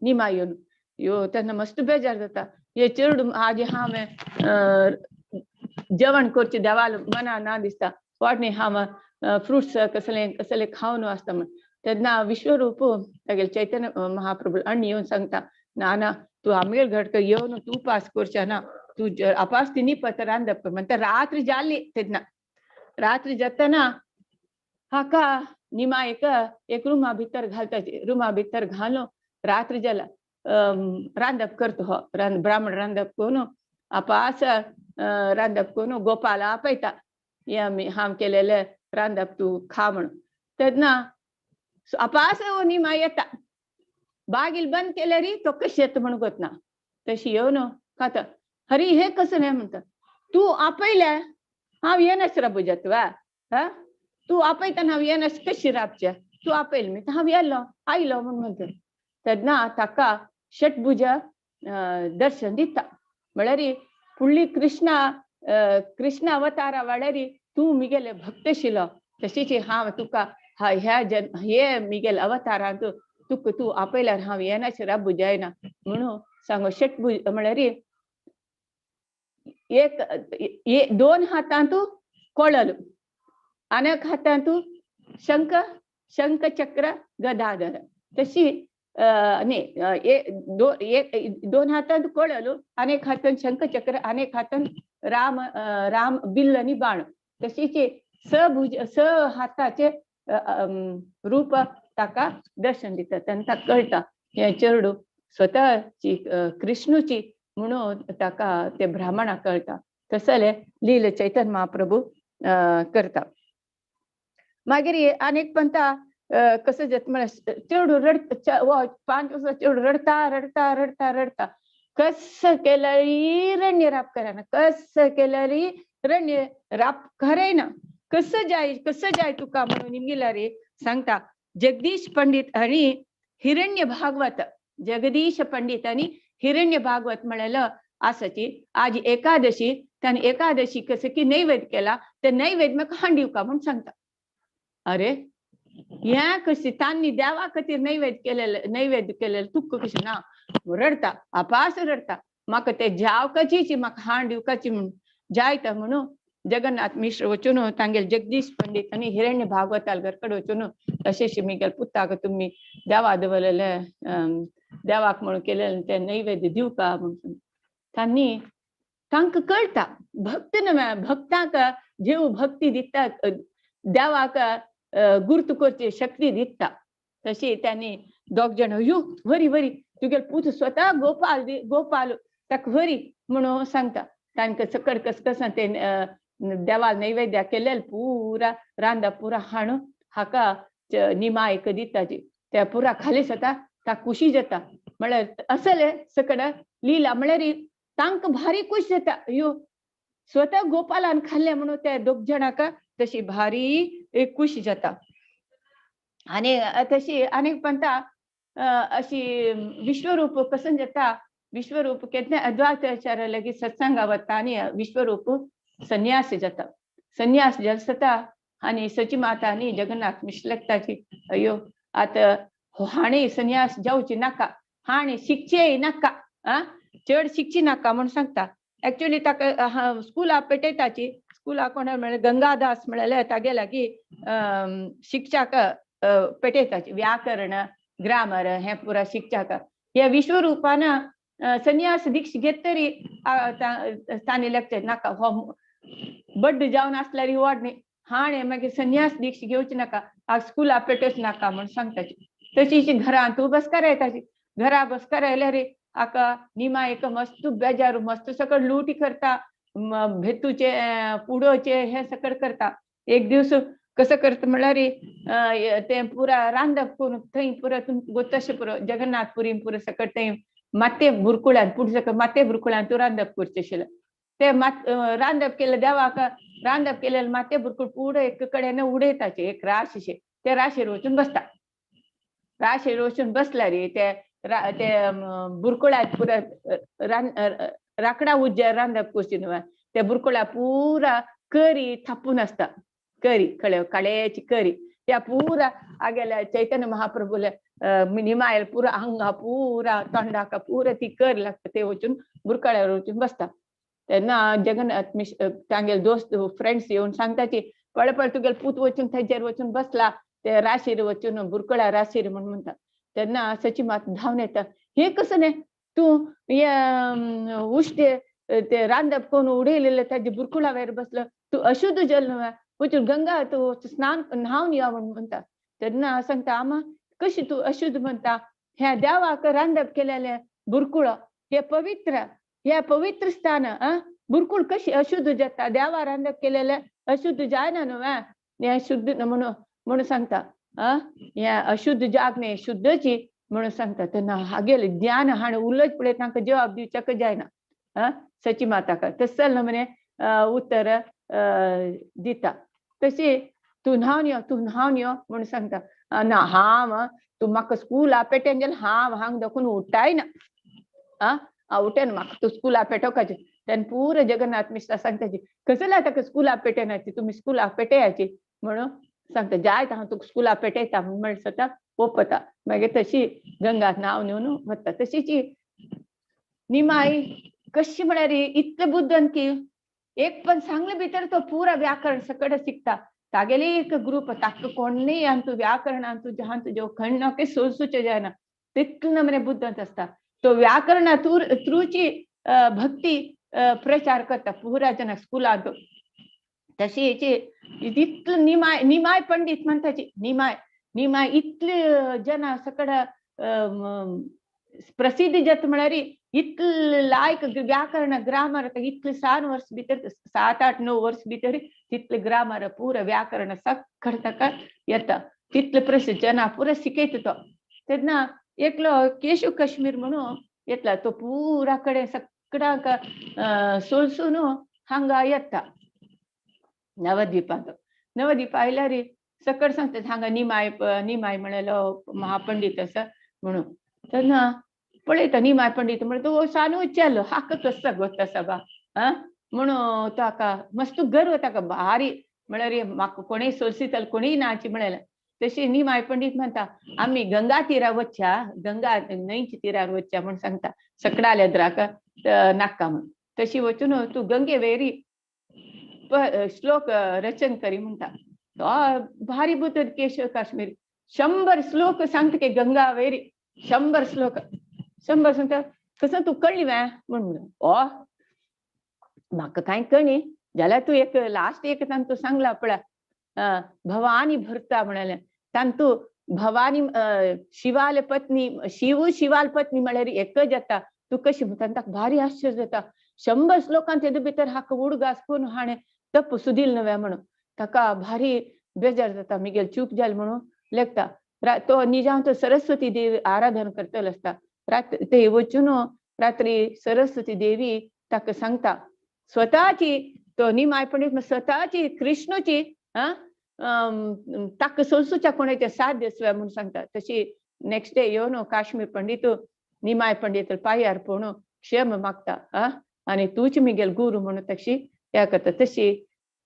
निमा येवन यो तेन्ना मस्त बेजार जाता. हे चेरडू आज हांवें जेवण करचें देवाल मना ना दिसता, वाट न्ही हांव फ्रुट्स कसले कसले खावन आसता म्हण. तेन्ना विश्वरूप तागेले चैतन्य महाप्रभू अण्ण येवन सांगता, ना ना तूं आमगेर घडक येवन तूं उपास करचे ना, तूं अपास तिनी पत्र रांदप. म्हणटा रात्री जाली तेन्ना रात्री जातना हाका निमा एक एक रुमा भितर घालता. रुमा भितर घालून रात्री जाला रांदप करता. हो ब्राह्मण रांदप करून अपास रांदप करून गोपाला आपयता, हांव केलेले रांदप तूं खा म्हणून. तेन्ना अपास निमा येता, बागील बंद केल्यार तो कशी येता म्हणून गोतना तशी येवन खाता. हरी हे कसं नाही म्हणटा, तूं आपयल्या हांव येनस राबू जाता वा, हा तूं आपयतना हांव येनस कशी राबचे, तूं आपयल मी हांव येलो आयलो म्हूण म्हणटा. तेन्ना ताका षटभुजा दर्शन दिता. म्हळ्यार फुडली कृष्णा कृष्ण अवतारा वाड्यार तूं मिगेले भक्त आशिल्लो, तशीच हांव तुका ह्या जन हे मिगेल अवतारांत तुका तूं आपयल्यार हांव येनाश राबू जायना म्हणून सांगो. षटभुज म्हळ्यार एक दोन हातांत कोळल, अनेक हातांत शंख शंख चक्र गदाधर. तशी न्ही दोन हातांत कोळल, अनेक हातांत शंख चक्र, अनेक हातांत राम राम बिल्ल आनी बाण. तशीच सभुज स हाताचे रूप ताका दर्शन दिता. तेन्ना ताका कळटा हें चेरडू स्वताची कृष्णूची म्हणून ताका ते ब्राह्मणाक कळटा. तसले लील चैतन्य महाप्रभू करता. मागीर अनेक पंथा कसं जाता म्हळ्यार चेडू रडटा, 5 वर्सां चेडू रडता रडता रडता रडता, कसं केल्यार रण्य राप करना, कसं केल्यार रण्य राप करना, कसं जाय कसं जाय तुका म्हणून निमगिल्यार सांगता. जगदीश पंडित आनी हिरण्य भागवत, जगदीश पंडित आनी हिरण्य भागवत म्हणलेलं आसाची. आज एकादशी, त्याने एकादशी कसं की नैवेद्य केला, ते नैवेद्य म्हाका हांड दिवका म्हणून सांगता. अरे ह्या कशी तांनी देवा खातीर नैवेद्य केलेलं, नैवेद्य केलेलं तुका कशें ना, रडता अपास रडता, म्हाका ते जावकाची म्हाका हांड दिवकाची म्हणून जायता म्हणून जगन्नाथ मिश्र वचून तांगेले जगदीश पंडित आनी हिरण्य भागवताल घरकडे वचून तशेंच मिगेल पुताक तुमी देवा दवरलेले देवाक म्हणून केलेले ते नैवेद्य दिवका म्हणून तांणी तांकां कळटा. भक्त न्हय, भक्तांक जेव भक्ती दिता, देवाक गुर्त करची शक्ती दिता. तशी त्यांनी दोग जण यो वरी वरी तुगेले पूत स्वता गोपाल गोपाल ताका वरी म्हणून सांगता. तांकां सकड कस कस ते देवाल नैवेद्य केलेले पुरा रांदा पुरा हाणून हाका निमायक दिताची, त्या पुरा खाली जाता, ता खुशी जाता. म्हळ्यार असले सकड लीला म्हळ्यार तांकां भारी खुश जाता. यो स्वता गोपालान खाल्ले म्हणून त्या दोग जणांक तशी भारी एक खुश जाता. आनी तशी अनेक पंथा अशी विश्वरूप कसं जाता. विश्वरूप केन्ना अद्वैताचार्य लगीत सत्संगा वता आनी विश्वरूप संन्यास जाता. संन्यास जाता आनी सची माता आनी जगन्नाथ मिश्र अयो आतां हाणें संन्यास जावची नाका, हाणें शिकचेय नाका, आ चड शिकची नाका म्हूण सांगता. एक्चुअली ताका स्कुला पेटयताची, स्कुला कोण म्हळ्यार गंगादास म्हळ्यार तागे लागीं शिकच्याक पेटयताची, व्याकरण ग्रामर हें पुरा शिकच्याक. ह्या विश्वरूपान संन्यास दीक्ष घेत तरी तांणी लेक्चर नाका, हो बड्ड जावन आसल्यार वाड न्ही, हाणें मागीर संन्यास दीक्ष घेवची नाका, स्कुला पेटोवच नाका म्हूण सांगताची. तशी घरांत बसकार येताची. घरा बसकार आयल्यार हाका निमा एक मस्त बेजार मस्त सकळ लुटी करता, भेतूचे पुडोचे हे सकळ करता. एक दिवस कसं करता म्हणल्यार ते पुरा रांदप करून थंय पुरा तशें पुरो जगन्नाथपुरी पुरो सकळ थंय माते बुरकुळ्यान पुढ सकळ माते बुरकुळ्यान तूं रांदप करचें आशिल्लें. ते मात रांदप केलें देवाक रांदप केलें माते बुरकुळ पुरो एक कडेन उडयताचे एक राश अशें, ते राशेर वचून बसता. राशेर वचून बसल्यार ते ते बुरकुळ्याक पुरा राकडा उज्यार रांदप करची न्हू, ते बुरकुळ्या पुरा करी थापून आसता, करी कळे काळ्याची करी त्या पुरा आगेल्या चैतन्य महाप्रभूले निमायल पुरा आंगा पुरा तोंडाक पुरा ती करी लागता, ते वचून बुरकाळ्यावर वचून बसता. तेन्ना जगन्नाथ मिश्र तांगेले दोस्त फ्रेंड्स येवन सांगताची पळय पळय तुगेले पूत वचून थंयचेर वचून बसला ते राशीर वचून बुरकुळ्या राशीर म्हण म्हणटा. तेन्ना सची मात धांवन येता, हे कसं न्ही तूं हे उश्टे ते रांदप करून उडयलेले ताजे बुरकुळा वयर बसलो, तूं अशुद्ध जल न्हय वचून गंगा तूं स्नान न्हावन यो म्हण म्हणटा. तेन्ना सांगता आमा कशी तूं अशुद्ध म्हणटा, ह्या देवाक रांदप केलेलें बुरकुळ हे पवित्र, ह्या पवित्र स्थान बुरकुळ कशी अशुद्ध जाता, देवा रांदप केलेलें अशुद्ध जायना न्हू हें शुद्ध म्हणून म्हणून सांगता. ह्या अशुद्ध जाग न्ही शुद्धची म्हणून सांगता. तेन्ना हागेले ज्ञान हाण उलयत पळय तांकां जवाब दिवच्याक जायना सची माताक तसल नमने उत्तर दिता. तशी तूं न्हावन यो तूं न्हावन यो म्हणून सांगता. ना हांव तूं म्हाका स्कुला पेटेन जाल्यार हांव हांग दाखोवन उठाय ना, उठेन म्हाका तूं स्कुला पेटोवपाचें. तेन्ना पुरो जगन्नाथ मिश्रा सांगताची कसल्या ताका स्कुला पेटेनाची तुमी स्कुला पेटेयाची म्हणून सांगता, जायत हांव तुका स्कुला पेटयता म्हण स्वता ओपता. मागीर तशी गंगा न्हांवन येवन वता. तशीची निमाई कशी म्हळ्यार इतले बुद्दन की एक पण सांगले भितर तो पुरा व्याकरण सकड शिकता. तागेली एक ग्रुप ताका कोणूय आनी व्याकरण तुज्या तुज्यो खंय ना सोसूचें जायना तितले नमने बुद्दंत आसता. तो व्याकरणा थ्रूची भक्ती प्रचार करता पुरा जना स्कुलांत. तशी हेची इतले निमाय निमाय पंडित म्हणटाची निमाय निमाय इतले जना सकड प्रसिद्ध जाता म्हळ्यार इतले लायक व्याकरण ग्रामर इतले 7 वर्स भितर 7 8 9 वर्स भितर तितले ग्रामर पुरा व्याकरण सगळं ताका येता, तितले प्रसिद्ध जना पुरा शिकयता तो. तेन्ना एकलो केशव काश्मीर म्हणून येतला तो पुरा कडेन सगळ्यांक सोलसून हांगा येता नवद्वीपांत. नवद्वीप आयल्यार सकळ सांगतात हांगा निमाय निमाय म्हणलो महापंडित आसा म्हणून. तेन्ना पळयता निमाय पंडित म्हणून तो सानू चेलो हाका कसो गोत आसा बा म्हणून ताका मस्त गर्व ताका भारी म्हळ्यार म्हाका कोणूय सोलसीतल कोणूय नाची म्हणलें. तशी निमाय पंडित म्हणटा आमी गंगा तिरार वचच्या, गंगा न्हंयच्या तिरार वचच्या म्हूण सांगता सकडाल्या द्राक नाका म्हण. तशी वचून तूं गंगे वेरी श्लोक रचन करी म्हणटा. तो भारी बुद्ध केशव काश्मीर 100 श्लोक सांगता की गंगा वेरी 100 श्लोक 100 सांगता. कसं तूं कळ्ळी वे म्हणून ओ म्हाका कांय कळ्ळी जाल्यार तूं एक लास्ट एक तांतू सांगला पळय भवानी भरता म्हणाले तांतू भवानी शिवाल पत्नी शिव शिवाल पत्नी म्हळ्यार एकच जाता तूं कशी म्हणटा. ताका भारी आश्चर्य जाता 100 श्लोकांत तेजे भितर हाका उडगास करून हाणें तप सुदील नव्या म्हणून ताका भारी बेजार जाता मिगेल चूक जाली म्हणून लेखता. तो निजांत तो सरस्वती देवी आराधन करतलो आसता. ते वचून रात्री सरस्वती देवी ताका सांगता स्वताची तो निमाय पंडित स्वताची कृष्णची ताका सोसूच्या कोणाचे साध्य स्वय म्हणून सांगता. तशी नेक्स्ट डे येवन काश्मीर पंडित निमाय पंडित पांयार पळोवन क्षम मागता आनी तूच मिगेल गुरू म्हणून तशी हें करता. तशी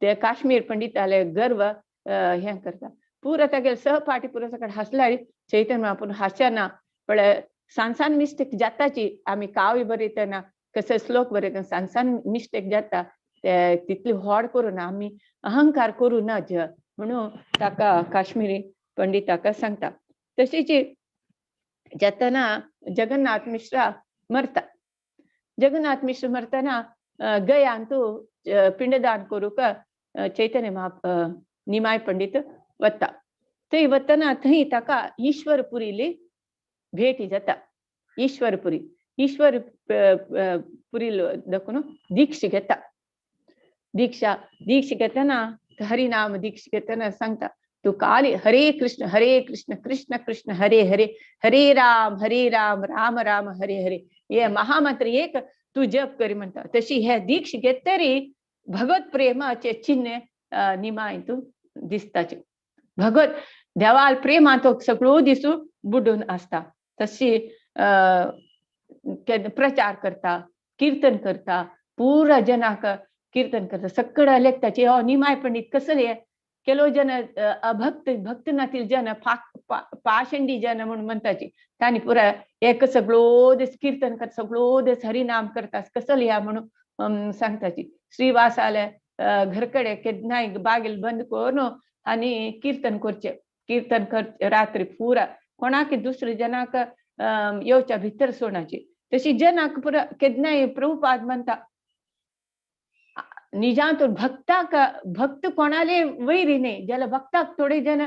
ते काश्मीर पंडिताले गर्व हें करता. पुरा तागेले सहपाठी पुरा सकट हांसल्यार चैतन्य महाप्रभू हांसना पळय सान सान मिस्टेक जाताची आमी काव्य बरयतना कशे श्लोक बरयतना सान सान मिस्टेक जाता ते तितली व्हड करूं ना आमी अहंकार करूं नज म्हणून ताका काश्मीरी पंडिताका सांगता. तशीच जातना जगन्नाथ मिश्रा मरता. जगन्नाथ मिश्र मरतना गयांतू पिंडदान करूंक चैतन्य महा निमाय पंडित वता. थंय वतना थंय ताका ईश्वरपुरीली भेटी जाता. ईश्वरपुरी ईश्वर पुरील दाखोवन दीक्ष घेता. दीक्षा दीक्ष घेतना हरिनाम दीक्ष घेतना सांगता तू काली हरे कृष्ण कृष्ण कृष्ण हरे हरे हरे राम राम राम हरे हरे हे महामंत्र एक तू जप करी म्हणता. तशी हे दीक्ष घेतरी भगवत प्रेमाचे चिन्ह निमाय तू दिसताचे. भगवत देवाल प्रेमा तो सगळो दिसू बुडून असता. तशी प्रचार करता, कीर्तन करता, पुरा जनाक कीर्तन करता, सगळं लेखताचे हो निमाय पंडित कसले केलो जन अभक्त भक्त नातील जन पाषंडी जन म्हणून म्हणताची ताणी पुरा एक सगळो दिस कीर्तन करता, सगळो दिस हरिनाम करता कसले ह्या म्हणून सांगताची. श्रीवासाले घरकडे केन्नाय बागेल बंद करून आणि कीर्तन करचे, कीर्तन कर रात्री पुरा कोणाक दुसरे जनाक येवच्या भितर सोडाची. तशी जनाक पुरा केन्नाय प्रभुपाद म्हणता निजांत भक्ताक भक्त कोणाले वैरी न्ही, जाल्यार भक्ताक थोडे जन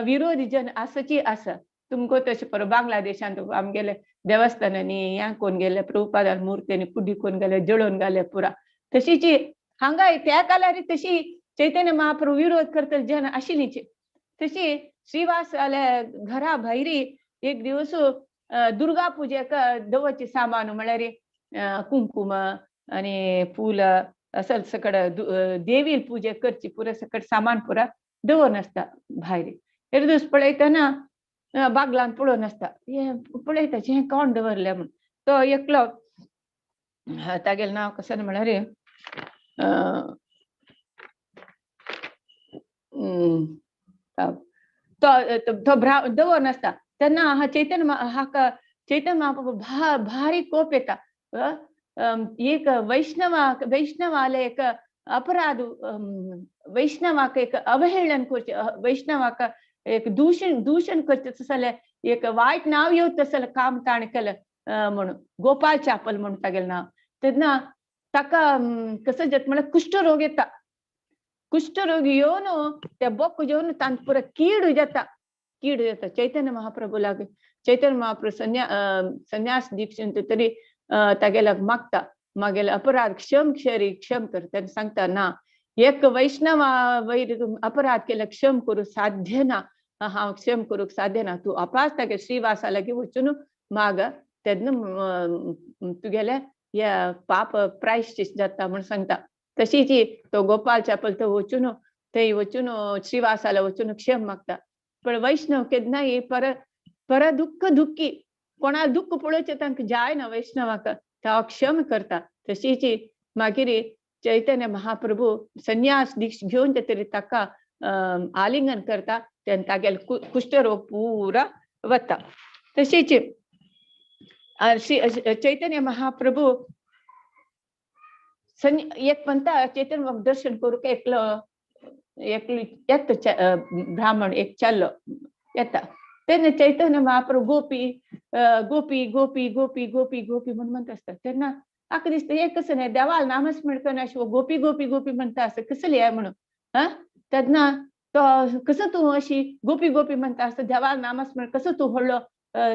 विरोधी जन आसची आसा. तुमकां तशें परत बांगलादेशांत आमगेले देवस्थानांनी ह्या कोण गेले प्रभुपादान मुर्तींनी कुडी कोण गेले जळोवन घाले पुरा. तशीच हांगा त्या काळार तशी चैतन्य महाप्रभू विरोध करतले जन आशिल्लीच. तशी श्रीवास घरा भायरी एक दिवस दुर्गा पुजेक दवरचे सामान म्हळ्यार कुंकुम आनी फुलां असल सगळं देवी पूजा करची पुरा सकट सामान पुरा दवरून आसता भायर. एक दीस पळयतना बागलान पळोवन आसता, हे पळयता हें कोण दवरलें म्हूण. तो एकलो तागेलें नांव कशें म्हळ्यार तो तो दवरून आसता. तेन्ना हा चैतन्य हाका चैतन्य महाप्रभू भारी कोप येता. एक वैष्णवाक वैष्णवाले एक अपराध, वैष्णवाक एक अवहेळन करचें, वैष्णवाक एक दूषण दूषण करचें तशें जाल्यार एक वायट नांव येवं तशें जाल्यार काम ताणें केलें म्हणून गोपाल चापल म्हणून तागेलें नांव. तेन्ना ताका कसो जाता म्हळ्यार कुश्ठरोग येता. कुश्ठरोग येवन ते बोक येवन तांकां पुरो कीड जाता, कीड जाता. चैतन्य महाप्रभू लागीं चैतन्य महाप्रभू संन्यास दीक्षेन तरी तागेल्याक मागता मागेले अपराध क्षम क्षरी क्षम कर. तेन्ना सांगता ना एक वैष्णवा वैर अपराध केला क्षम करूंक साध्य ना, हांव क्षम करूंक साध्य ना, तूं अपास तागे श्रीवासा लागीं वचून माग तेन्ना तुगेले ह्या पाप प्रायश्चित जाता म्हूण सांगता. तशीच तो गोपाल चापल तो वचून थंय वचून श्रीवासाला वचून क्षम मागता. पण वैष्णव केन्नाय पर पर दुःख दुःखी कोणाक दुःख पळोवचें तांकां जायना वैष्णवाक, तो क्षम करता. तशीच मागीर चैतन्य महाप्रभू संन्यास दीक्ष घेवन तरी ताका आलिंगन करता, तेन्ना तागेलो कुश्ठरोग पुरा वता. तशीच श्री चैतन्य महाप्रभू एक म्हणता चैतन्य दर्शन करूंक एकलो एकलो येता ब्राह्मण एक चाललो येता. तेन्ना चैतन्य महाप्रभू गोपी गोपी गोपी गोपी गोपी गोपी म्हूण म्हणटा आसता. तेन्ना आका दिसता हें कसं न्ही देवाल नामस्मरण करना अशें गोपी गोपी गोपी म्हणटा आसता कसलें हें म्हणून. हा तेन्ना तो कसो तूं अशी गोपी गोपी म्हणटा आसता देवाल नामस्मरण कसो तूं व्हडलो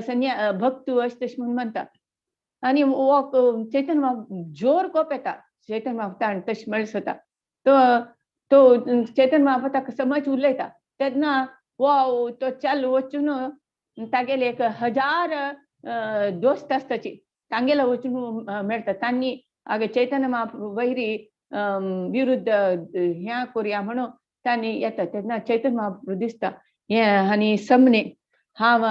संन्या भक्त अशें तशें म्हूण म्हणटा. आनी हो चैतन्य महाप्रभू जोर कोप येता. चैतन्य महाप्रभू ताणें तशें म्हणलें स्वता तो तो चैतन्य महाप्रभू ताका समज उलयता. तेन्ना वो तो चालू वचून तागेले एक 1000 दोस्त आसताची तांगेलो वचून मेळटा. तांणी आगे चैतन्य महाप्रभू वैरी विरुद्ध ह्या करुया म्हणून तांणी येता. तेन्ना चैतन्य महाप्रभू दिसता हें आनी समने हांव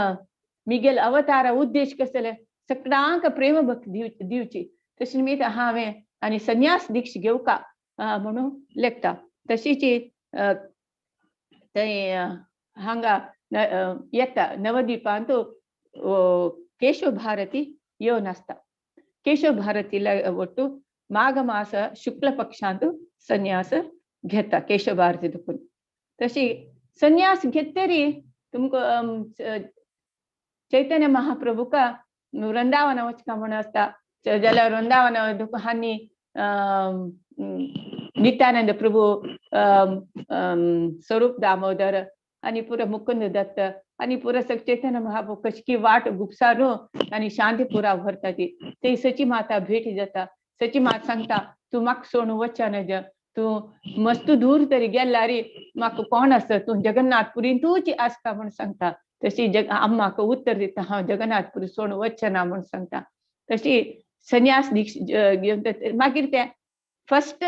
मिगेल अवतारा उद्देश कसले सगळ्यांक प्रेम भक्ती दिवची तशें निमित्त हांवें आनी संन्यास दीक्ष घेवका म्हणून लेखता. तशीच थंय हांगा येता नवद्वीपांत केशव भारती येवन आसता. केशव भारतीला ಒಟ್ಟು माघ मास शुक्ल पक्षांत संन्यास घेता केशव भारती दुखून. तशी संन्यास घेतरी तुमकां चैतन्य महाप्रभूका वृंदावन वचका म्हूण आसता जाल्यार वृंदावन हांणी नित्यानंद प्रभू, स्वरूप दामोदर आनी पुरो मुकुंद दत्त आणि पुरा चैतन्य महाप्रभू कशकी वाट गुपसारू आणि शांती पुरा व्हरता ती. ते सची माता भेटी जाता. सची माता सांगता तूं म्हाका सोडून वच्चा नज, तूं मस्त दूर तरी गेला रे, म्हाका कोण आसा, तूं जगन्नाथपुरीन तूंच आसता म्हूण सांगता. तशी जग अम्माक उत्तर दिता हांव जगन्नाथपुरी सोडून वच्चें ना म्हूण सांगता. तशी संन्यास दीक्षा घेवन मागीर ते फर्स्ट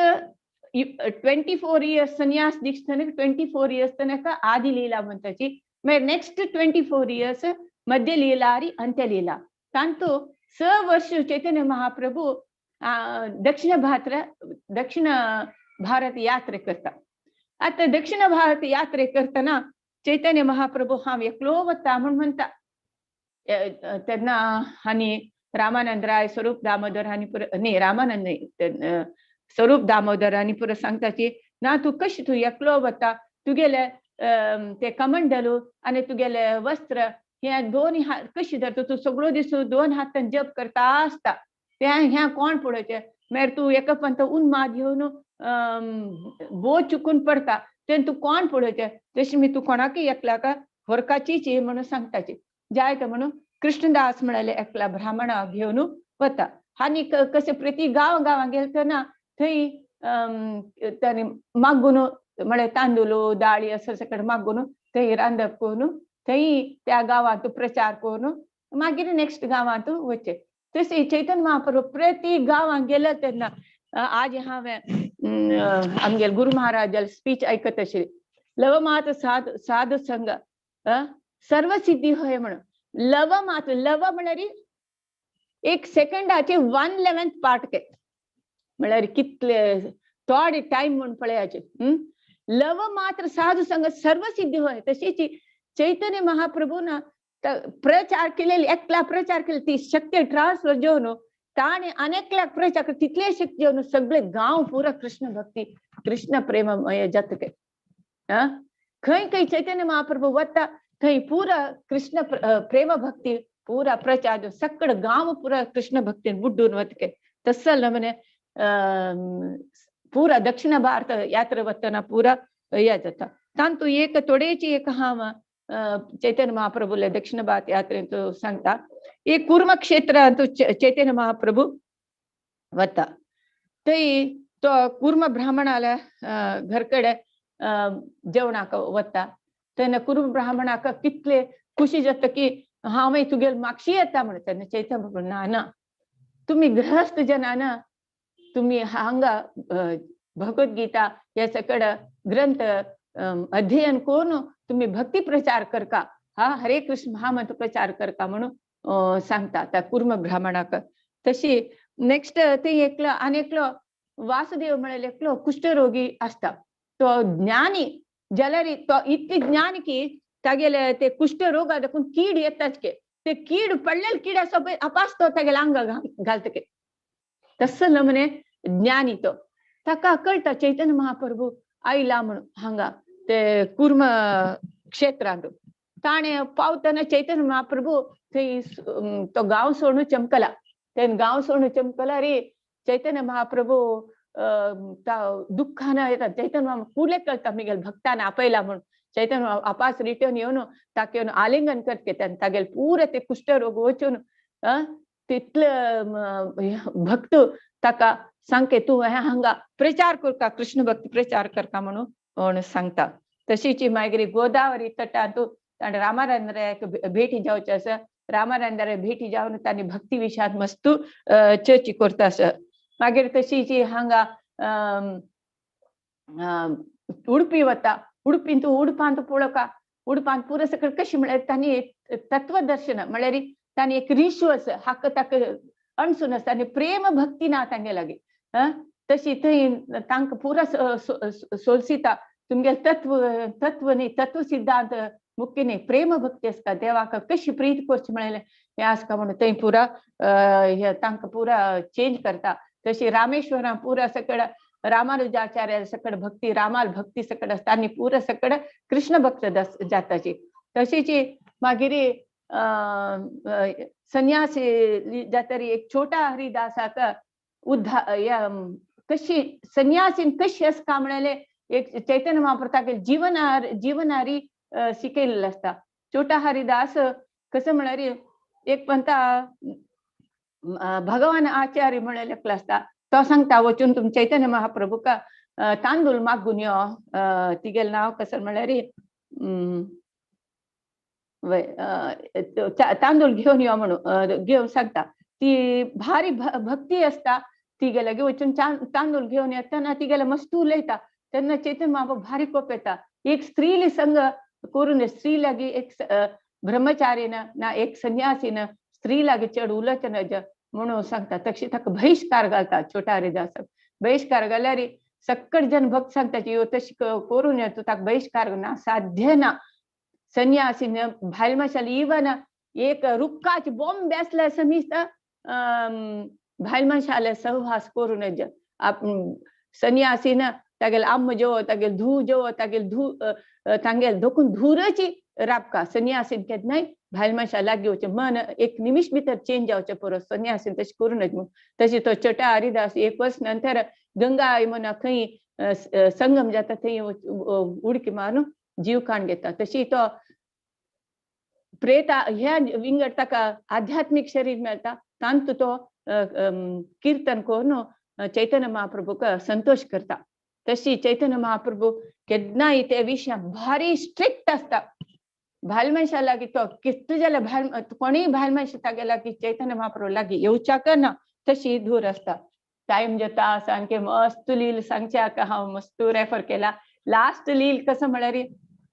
24 इयर्स संन्यास दीक्षा 24 इयर्स तनक आदि लीला म्हणटाची. मागीर नेक्स्ट 24 इयर्स मध्य लीला आनी अंत्य लीला. तांतू 6 वर्ष चैतन्य महाप्रभू दक्षिण भारत यात्रे करता. आता दक्षिण भारत यात्रे करतना चैतन्य महाप्रभू हांव एकलो वता म्हूण म्हणटा. तेन्ना आनी रामानंद राय स्वरूप दामोदर आनी न्ही रामानंद न्ही स्वरूप दामोदर आनी पुरो सांगता की ना तूं कशें तूं एकलो वता, तुगेले ते कमंडलू आनी तुगेले वस्त्र हे दोन हात कशें धरता, तूं सगळो दीस दोन हातान जप करता आसता, तें हें कोण पळोवचें. मागीर तूं एका पंत उन्माद घेवन बो चुकून पडटा, तेन्ना तूं कोण पळोवचें, तशें मी तूं कोणाकय एकल्याक व्हरकाचीच म्हणून सांगताची. जायते म्हणून कृष्णदास म्हळ्यार एकला ब्राह्मणा घेवन वता. आनी कशें प्रति गांव गांवां गेले तेन्ना थंय तांणी मागून म्हळ्यार तांदूळ दाळी असं सगळें मागून थंय रांदप करून थंय त्या गांवांत प्रचार करून मागीर नेक्स्ट गांवांत वचचें. तशें चैतन्य महाप्रभू प्रति गांवांत गेले तेन्ना आज हांवें आमगेले गुरु महाराजाले स्पीच आयकत आशिल्ली, लवमात साधु संग सर्वसिद्धी होय म्हणून. लवमात लव म्हळ्यार एक सेकंडाचे 1/11 पार्ट के म्हळ्यार कितले थोडे टायम म्हूण पळयाचे. लव मात्र साधु संग सर्वसिद्धी होय. तशीच चैतन्य महाप्रभून प्रचार केलेली एकला प्रचार केले ती शक्ती ट्रान्सफर जेवन ताणे अनेकल्याक प्रचार तितले शक्ती जेवन सगळे गांव पुरा कृष्ण भक्ती कृष्ण प्रेममय जातके. खंय खंय चैतन्य महाप्रभू वता थंय पुरा कृष्ण प्रेम भक्ती पुरा प्रचार सगळं गांव पुरा कृष्ण भक्तीन बुड्डून वतके. तसल नमने पुरा दक्षिण भारत यात्रा वतना पुरा या जाता. तांतू एक थोडेची एक हांव चैतन्य महाप्रभूले दक्षिण भारत यात्रेंत सांगता. एक कुर्म क्षेत्रांत चैतन्य महाप्रभू वता. थंय तो कुर्म ब्राह्मणाल्या घरकडे जेवणाक वता. तेन्ना कुर्म ब्राह्मणाक कितले खुशी जाता की हांव तुगेले मागशी येता म्हणून. तेन्ना चैतन्य महाप्रभू ना ना तुमी गृहस्थ जनान तुमी हांगा भगवद्गीता हे सगळं ग्रंथ अध्ययन करून तुम्ही भक्ती प्रचार करका, हा हरे कृष्ण महामंत्र प्रचार करका म्हणून सांगता त्या कुर्म ब्राह्मणाक. तशी नेक्स्ट ते एकलो आनी एकलो वासुदेव म्हळ्यार एकलो कुष्ठरोगी आसता. तो ज्ञानी जाल्यार तो इतली ज्ञान की तागेले ते कुष्ठरोगा देखून कीड येताच के ते कीड पडलेले कीड आसा पळय अपास तो तागेले आंगा घालतके. तसो नमने ज्ञानी तो ताका कळटा चैतन्य महाप्रभू आयला म्हणून हांगा ते कुर्म क्षेत्रांत. ताणें पावतना चैतन्य महाप्रभू थंय तो गांव सोडून चमकला. तेन्ना गांव सोडून चमकला रे चैतन्य महाप्रभू दुःखान येता. चैतन्य महाप्रभू कुले कळटा मिगेल भक्तान आपयला म्हणून. चैतन्य आपास रिटर्न येवन ताका येवन आलिंगन करते. तेन्ना तागेले पुरे ते कुष्ठरोग वचून तितले भक्त ताका सांगके तूं हें हांगा प्रचार करता कृष्ण भक्ती प्रचार करता म्हणून सांगता. तशीच मागीर गोदावरी तटांत ताणें रामानंद रायाक भेटी जावचें आसा. रामानंद राय भेटी जावन तांणी भक्ती विशयांत मस्त चर्चा करता आसा. मागीर तशीच हांगा उडपी वता. उडपींत उडपांत पळोवका उडपांत पुरो सगळें कशें म्हळ्यार तांणी तत्वदर्शन म्हळ्यार तांणी एक रिशू आसा हाका ताका अणसून आसता आनी प्रेम भक्ती ना तांगे लागीं. तशी थंय तांकां पुरा सोलसिता तुमगेले तत्व तत्व न्ही तत्व सिद्धांत मुख्य न्ही प्रेम भक्ती आसता देवाक कशी प्रीत करची म्हळ्यार हें आसता म्हणून थंय पुरा तांकां पुरा चेंज करता. तशी रामेश्वरां पुरा सगळं रामानुजाचार्य सकड भक्ती रामाल भक्ती सकड आसता आनी पुरा सकड कृष्ण भक्त जाताची. तशीच मागीर संन्यासी जातरी एक छोटा हरिदासाक उद्धा कशी संन्यासीन कशी आसता म्हळ्यार एक चैतन्य महाप्रभू जीवनारी शिकयलेलें आसता. छोटा हरिदास कसं म्हळ्यार एक पंता भगवान आचार्य म्हणलेले एकलो आसता तो सांगता वचून तुम चैतन्य महाप्रभूक तांदूळ मागून यो. तिगेलें नांव कसं म्हळ्यार तांदूळ घेवन यो म्हणून घेवन सांगता. ती भारी भक्ती आसता तिगे लागीं वचून तांदूळ घेवन येतना तिगेले मस्त उलयता तेन्ना चैतन्य महाप्रभू भारी कोप येता. एक स्त्रीली संग करून स्त्री लागीं एक ब्रह्मचारीन ना एक संन्यासीन स्त्री लागीं चड उलोवचें नज म्हणून सांगता. तशी ताका बहिश्कार घालता छोटा हरिदासाक. बहिश्कार घाल्यार सक्कड जन भक्त सांगता यो तशी करून तूं ताका बहिश्कार ना साध्य ना. संन्यासीन भायल मनशाल इवन एक रुक्काचे बॉम्ब आसल्यार समीस भायल मनशाले सहवास करूं नज. संन्यासीन तागेले आम्म जेवो तागेले धूव जेवो तागेले धूव तांगेले धोकून धुरची राबका. संन्यासीन केन्नाय भायल मनशा लागीं वचचें मन एक निमिश भितर चेंज जावचें परस संन्यासीन तशें करूं नज म्हूण. तशें तो छोटा हरिदास एक वर्स नंतर गंगा यमुना खंय संगम जाता थंय उडकी मारून जीव काण घेता. तशी तो प्रेत ह्या विंगड ताका आध्यात्मीक शरीर मेळटा तांतू तो कीर्तन करून चैतन्य महाप्रभूक संतोष करता. तशी चैतन्य महाप्रभू केन्नाय ते विशयां भारी स्ट्रिक्ट आसता. भायल मनशा लागीं तो कितलो जाल्यार भायल कोणूय भायल मनशा तागे लागीं चैतन्य महाप्रभू लागीं येवच्याक ना तशी दूर आसता. टायम जाता सामकें मस्त लील सांगच्याक हांव मस्त रेफर केला. लास्ट लील कसं म्हळ्यार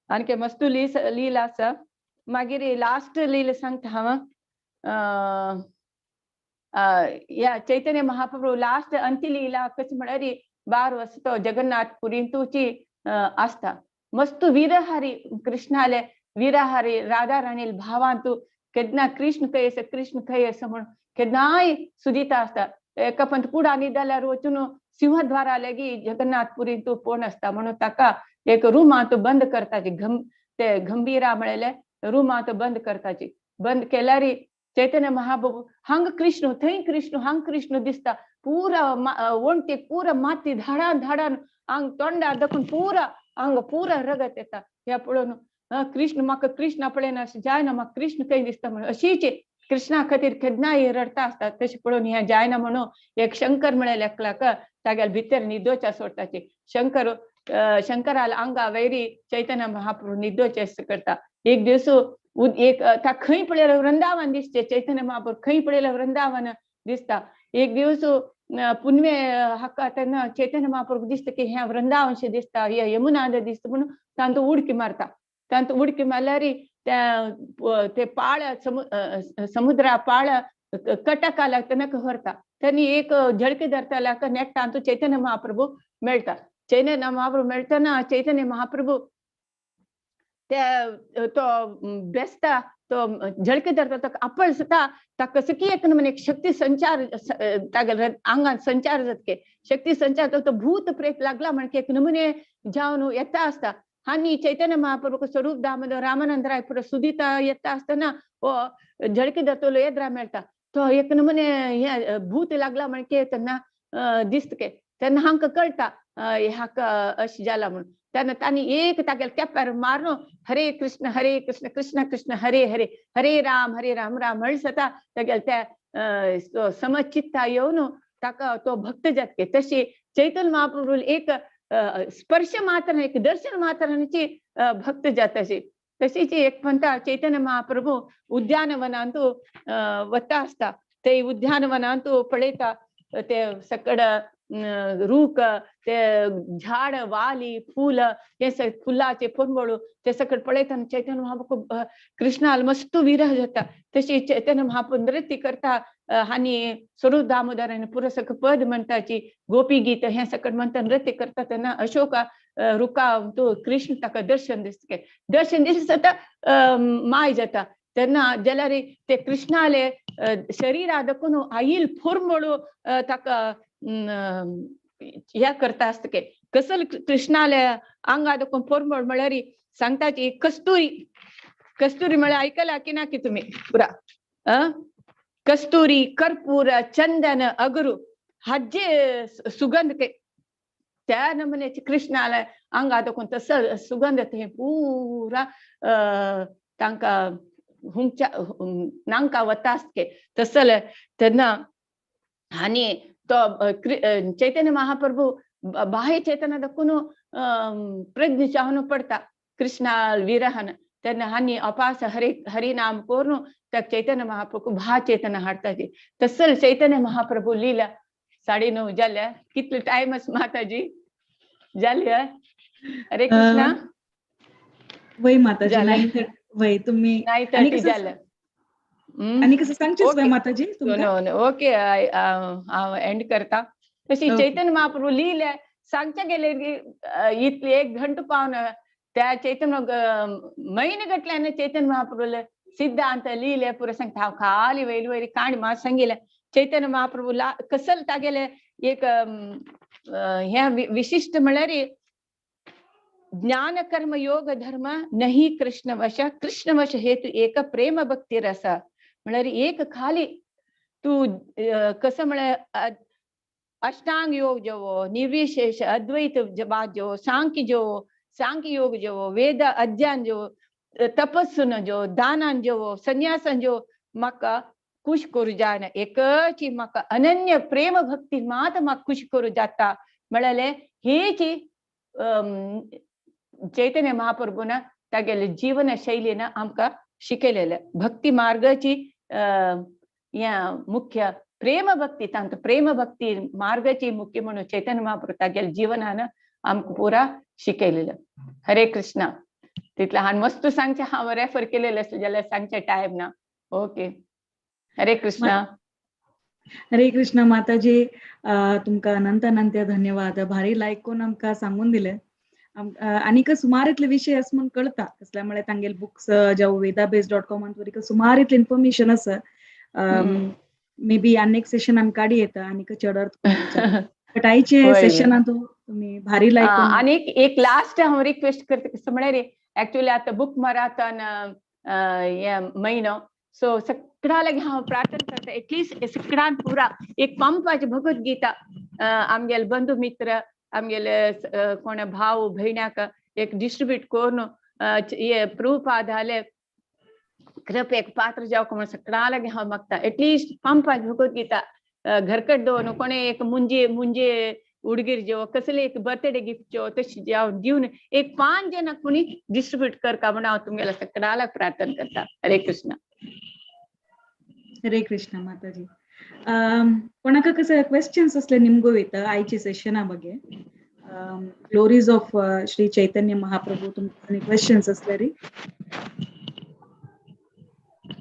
आणखी मस्त लील आसा. मागीर लास्ट लील सांगता हांव या चैतन्य महाप्रभू लास्ट अंत्यलीला कशें म्हळ्यार 12 वर्स तो जगन्नाथ पुरींतूची आसता. मस्त वीरहारी कृष्णाले वीरहारी राधा राणील भावांतू केन्ना कृष्ण खंय आसा कृष्ण खंय आसा म्हूण केन्नाय सुदिता आसता. एका पंत कुडा न्हिदल्यार वचून सिंहद्वारा लागीं जगन्नाथ पुरींतू पोण आसता म्हणून ताका एक रुमांत बंद करताची ते गंभीरा म्हळेले रुमांत बंद करताची. बंद केल्यार चैतन्य महाप्रभू हांगा कृष्ण थंय कृष्ण हांग कृष्ण दिसता पुरा वणटीक पुरा माती धाडान धाडान हांग तोंडार दाखून पुरा हांगा पुरा रगत येता. ह्या पळोवन कृष्ण म्हाका कृष्णा पळयना अशें जायना म्हाका कृष्ण खंय दिसता म्हणून अशीच कृष्णा खातीर केन्नाय रडटा आसता. तशें पळोवन हें जायना म्हणून एक शंकर म्हळेले एकल्याक तागेले भितर न्हिदोवच्या सोडटाची. शंकर शंकराल आंगा वैरी चैतन्य महाप्रभू न्हिदोवचें करता. एक दीस एक ता खंय पळयल्यार वृंदावन दिसचे चैतन्य महाप्रभू खंय पळयल्यार वृंदावन दिसता. एक दिवस पुनवे हाका तेन्ना चैतन्य महाप्रभू दिसता की हें वृंदावन शें दिसता हें यमुना दिसता म्हणून तांतू उडकी मारता. तांतू उडकी मारल्यार ते पाळ समुद्रा पाळ कटका लागता व्हरता. तेन्ना एक झळके धरता लागता नेट्टा तांतू चैतन्य महाप्रभू मेळटा. चैतन्य महाप्रभू मेळटना चैतन्य महाप्रभू ते तो बेसता तो झळके धरता ताका आपळसता ताका सकी एक नमूने एक शक्ती संचार तागेले आंगान संचार जातके शक्ती संचार तो भूत प्रेत लागला म्हणके एक नमुने जावन येता आसता. आनी चैतन्य महाप्रभू स्वरूप दामोदर रामानंद राय पुरो सुदिता येता आसतना हो झळके धरतलो येद्रा मेळटा. तो एक नमुने हे भूत लागला म्हणके तेन्ना दिसतके तेन्ना हांकां कळटा हाका अशें जाला म्हणून. तेन्ना तांणी एक तागेले केप्यार मारून हरे कृष्ण कृष्ण कृष्ण हरे हरे हरे राम राम म्हण सता तागेले त्या समचित्ता येवन ताका तो भक्त जातके. तशी चैतन्य महाप्रभू एक स्पर्श मात्र एक दर्शन मात्रांची भक्त जाताशी. तशीच एक म्हणटा चैतन्य महाप्रभू उद्यानवनांतू वता आसता. ते उद्यानवनांतू पळयता ते सकड रूख ते झाड वाली फूल हे फुलाचे फुरमळू ते सकड पळयतना चैतन्य महाप्रभू कृष्णाल मस्त विरह जाता. तशी चैतन्य महाप्रभू नृत्य करता आनी स्वरूप दामोदर आनी पुरो सगळें पद म्हणटाची गोपी गीत हें सकड म्हणटा नृत्य करता तेन्ना अशोका रुका तो कृष्ण ताका दर्शन दिसता. दर्शन दिसता माय जाता तेन्ना जाल्यार ते कृष्णाले शरीरा दाखोवन आईल फुरमळू ताका ह्या करता आसता. कसल कृष्णाले आंगा दाखोवन फुरमळ म्हळ्यार सांगता की कस्तुरी कस्तुरी म्हळ्यार आयकला की ना की तुमी पुरा कस्तुरी कर्पूर चंदन अगरू हाजे सुगंध त्या नमुन्याचे कृष्णाला आंगा दाखोवन तसं सुगंध ते पुरा तांकां हुंगच्या नांका वता आसके तसले तेन्ना आनी तो चैतन्य महाप्रभू बाह्य चेतना दाखोवन प्रज्ञ चाहून पडता कृष्णा विरहन तेन्ना हानी अपास हरि हरिनाम करून त्या चैतन्य महाप्रभू भा चेतना हाडटा ती तसल चैतन्य महाप्रभू लीला. 9:30 जाल्या. कितले टायम आसा माताजी? जाले. हरे कृष्णा. वय माताजी 9:30 वय तुम्ही 9:30 जाले. आनी कसं सांगचेच वय माताजी? ओके हांव एंड करता. तशी चैतन्य महाप्रभू लिहिले सांगचे गेले की इतले 1 घंटो पावन त्या चैतन्य महिने गटल्याने चैतन्य महाप्रभूले सिद्धांत लिहिले पुरे सांगता. हांव खाली वयली वयली काणी मात सांगिले. चैतन्य महाप्रभू ला कसल तागेले एक हे विशिश्ट म्हळ्यार ज्ञान कर्म योग धर्म नहीं कृष्णवश कृष्णवश हेतु एक प्रेम भक्ती रस. म्हळ्यार एक खाली तू कसं म्हळ्यार अष्टांग योग जेवो, निर्विशेष अद्वैत वाद जेवो, सांख्य जेवो, सांख्य योग जेवो, वेद अध्ययन जेवो, तपस्सुन जेवो, दानान जेवो, संन्यासान जेवो, म्हाका खुश करू जायना. एकच म्हाका अनन्य प्रेम भक्ती मात म्हाका खुश करू जाता. म्हळ्यार हेची चैतन्य महाप्रभून तागेले जीवन शैलीन आमकां शिकयलेलें. भक्ती मार्गाची मुख्य प्रेम भक्ती तांकां प्रेम भक्ती मार्गाची मुख्य म्हणून चैतन्य महाप्रभू तागेले जीवनान आमकां पुरा शिकयलेलें. हरे कृष्णा. तितलें हांवें वस्तू सांगचें हांव रेफर केलेलें आसलें जाल्यार सांगचें टायम ना. ओके. हरे कृष्णा. हरे कृष्णा माताजी. तुमकां अनंत अनंत धन्यवाद. भारी लायक कोण आमकां सांगून दिलें. आनीक सुमार इतले विशय आसा म्हूण कळटा. कसल्या म्हळ्यार तांगेले बुक्स जावं वेदाबेस.com सुमार इतलें इन्फॉर्मेशन आसा. मे बी आनी एक सेशन आमी काडी येता आनीक चड अर्थ. बट आयचे सेशनान तुमी भारी लायक. आनी एक लास्ट हांव रिक्वेस्ट करता कसं म्हळ्यार एक्चुअली आतां बुक मराथॉन म्हयनो सो सगळ्या लागीं हांव प्रार्थना करता एटलिस्ट सगळ्यान पुरा एक पंपाची भगवत गीता आमगेले बंधू मित्र आमगेले कोण भाव भयण्याक एक डिस्ट्रीब्यूट करून हे प्रभुपादाले कृपेक पात्र जावंक म्हणून सगळ्या लागीं हांव मागता. एटलिस्ट पंपाची भगवत गीता घरकट दवरून कोणे एक मुंजे मुंजे उडगीर जेव कसले एक बर्थडे गिफ्ट जेव तशी जेव दिवन एक 5 जणांक कोणी डिस्ट्रीब्यूट करका म्हणून हांव तुमगेल्या सगळ्याक प्रार्थना करता. हरे कृष्णा. हरे कृष्णा माताजी. कोणाक कसं क्वेश्चन्स असले निमगो येता आयचे सेशना बगे ग्लोरीज ऑफ श्री चैतन्य महाप्रभू तुमकां क्वेश्चन्स असले रे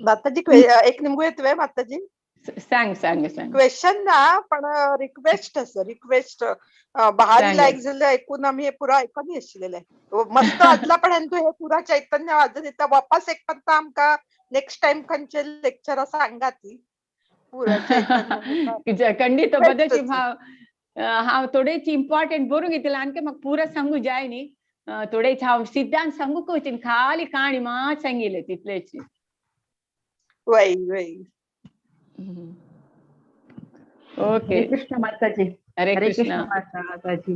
माताजी? एक निमगो येतवे माताजी? सांग सांग सांग. क्वेश्चन ना पण रिक्वेस्ट आसा. रिक्वेस्ट भारी लायक जाल्ले ऐकून आमी हे पुरा आयकून आशिल्ले. मस्त वाजला पण तूं हे पुरा चैतन्य वाजत येता. वापस एक पत्ता आमकां नेक्स्ट टाइम खंयचे लेक्चर सांगा ती पुरा चैतन्य. खंडीत बदची भाव हांव थोडेच इम्पॉर्टंट बरोवन घेतले आणखी म्हाका पुरा सांगू जाय न्ही. थोडेच हांव सिद्धांत सांगू वचून खाली काणी मात सांगिल्ले तितलेच. वय वय. ओके. कृष्ण माताजी. हरे कृष्ण माताजी.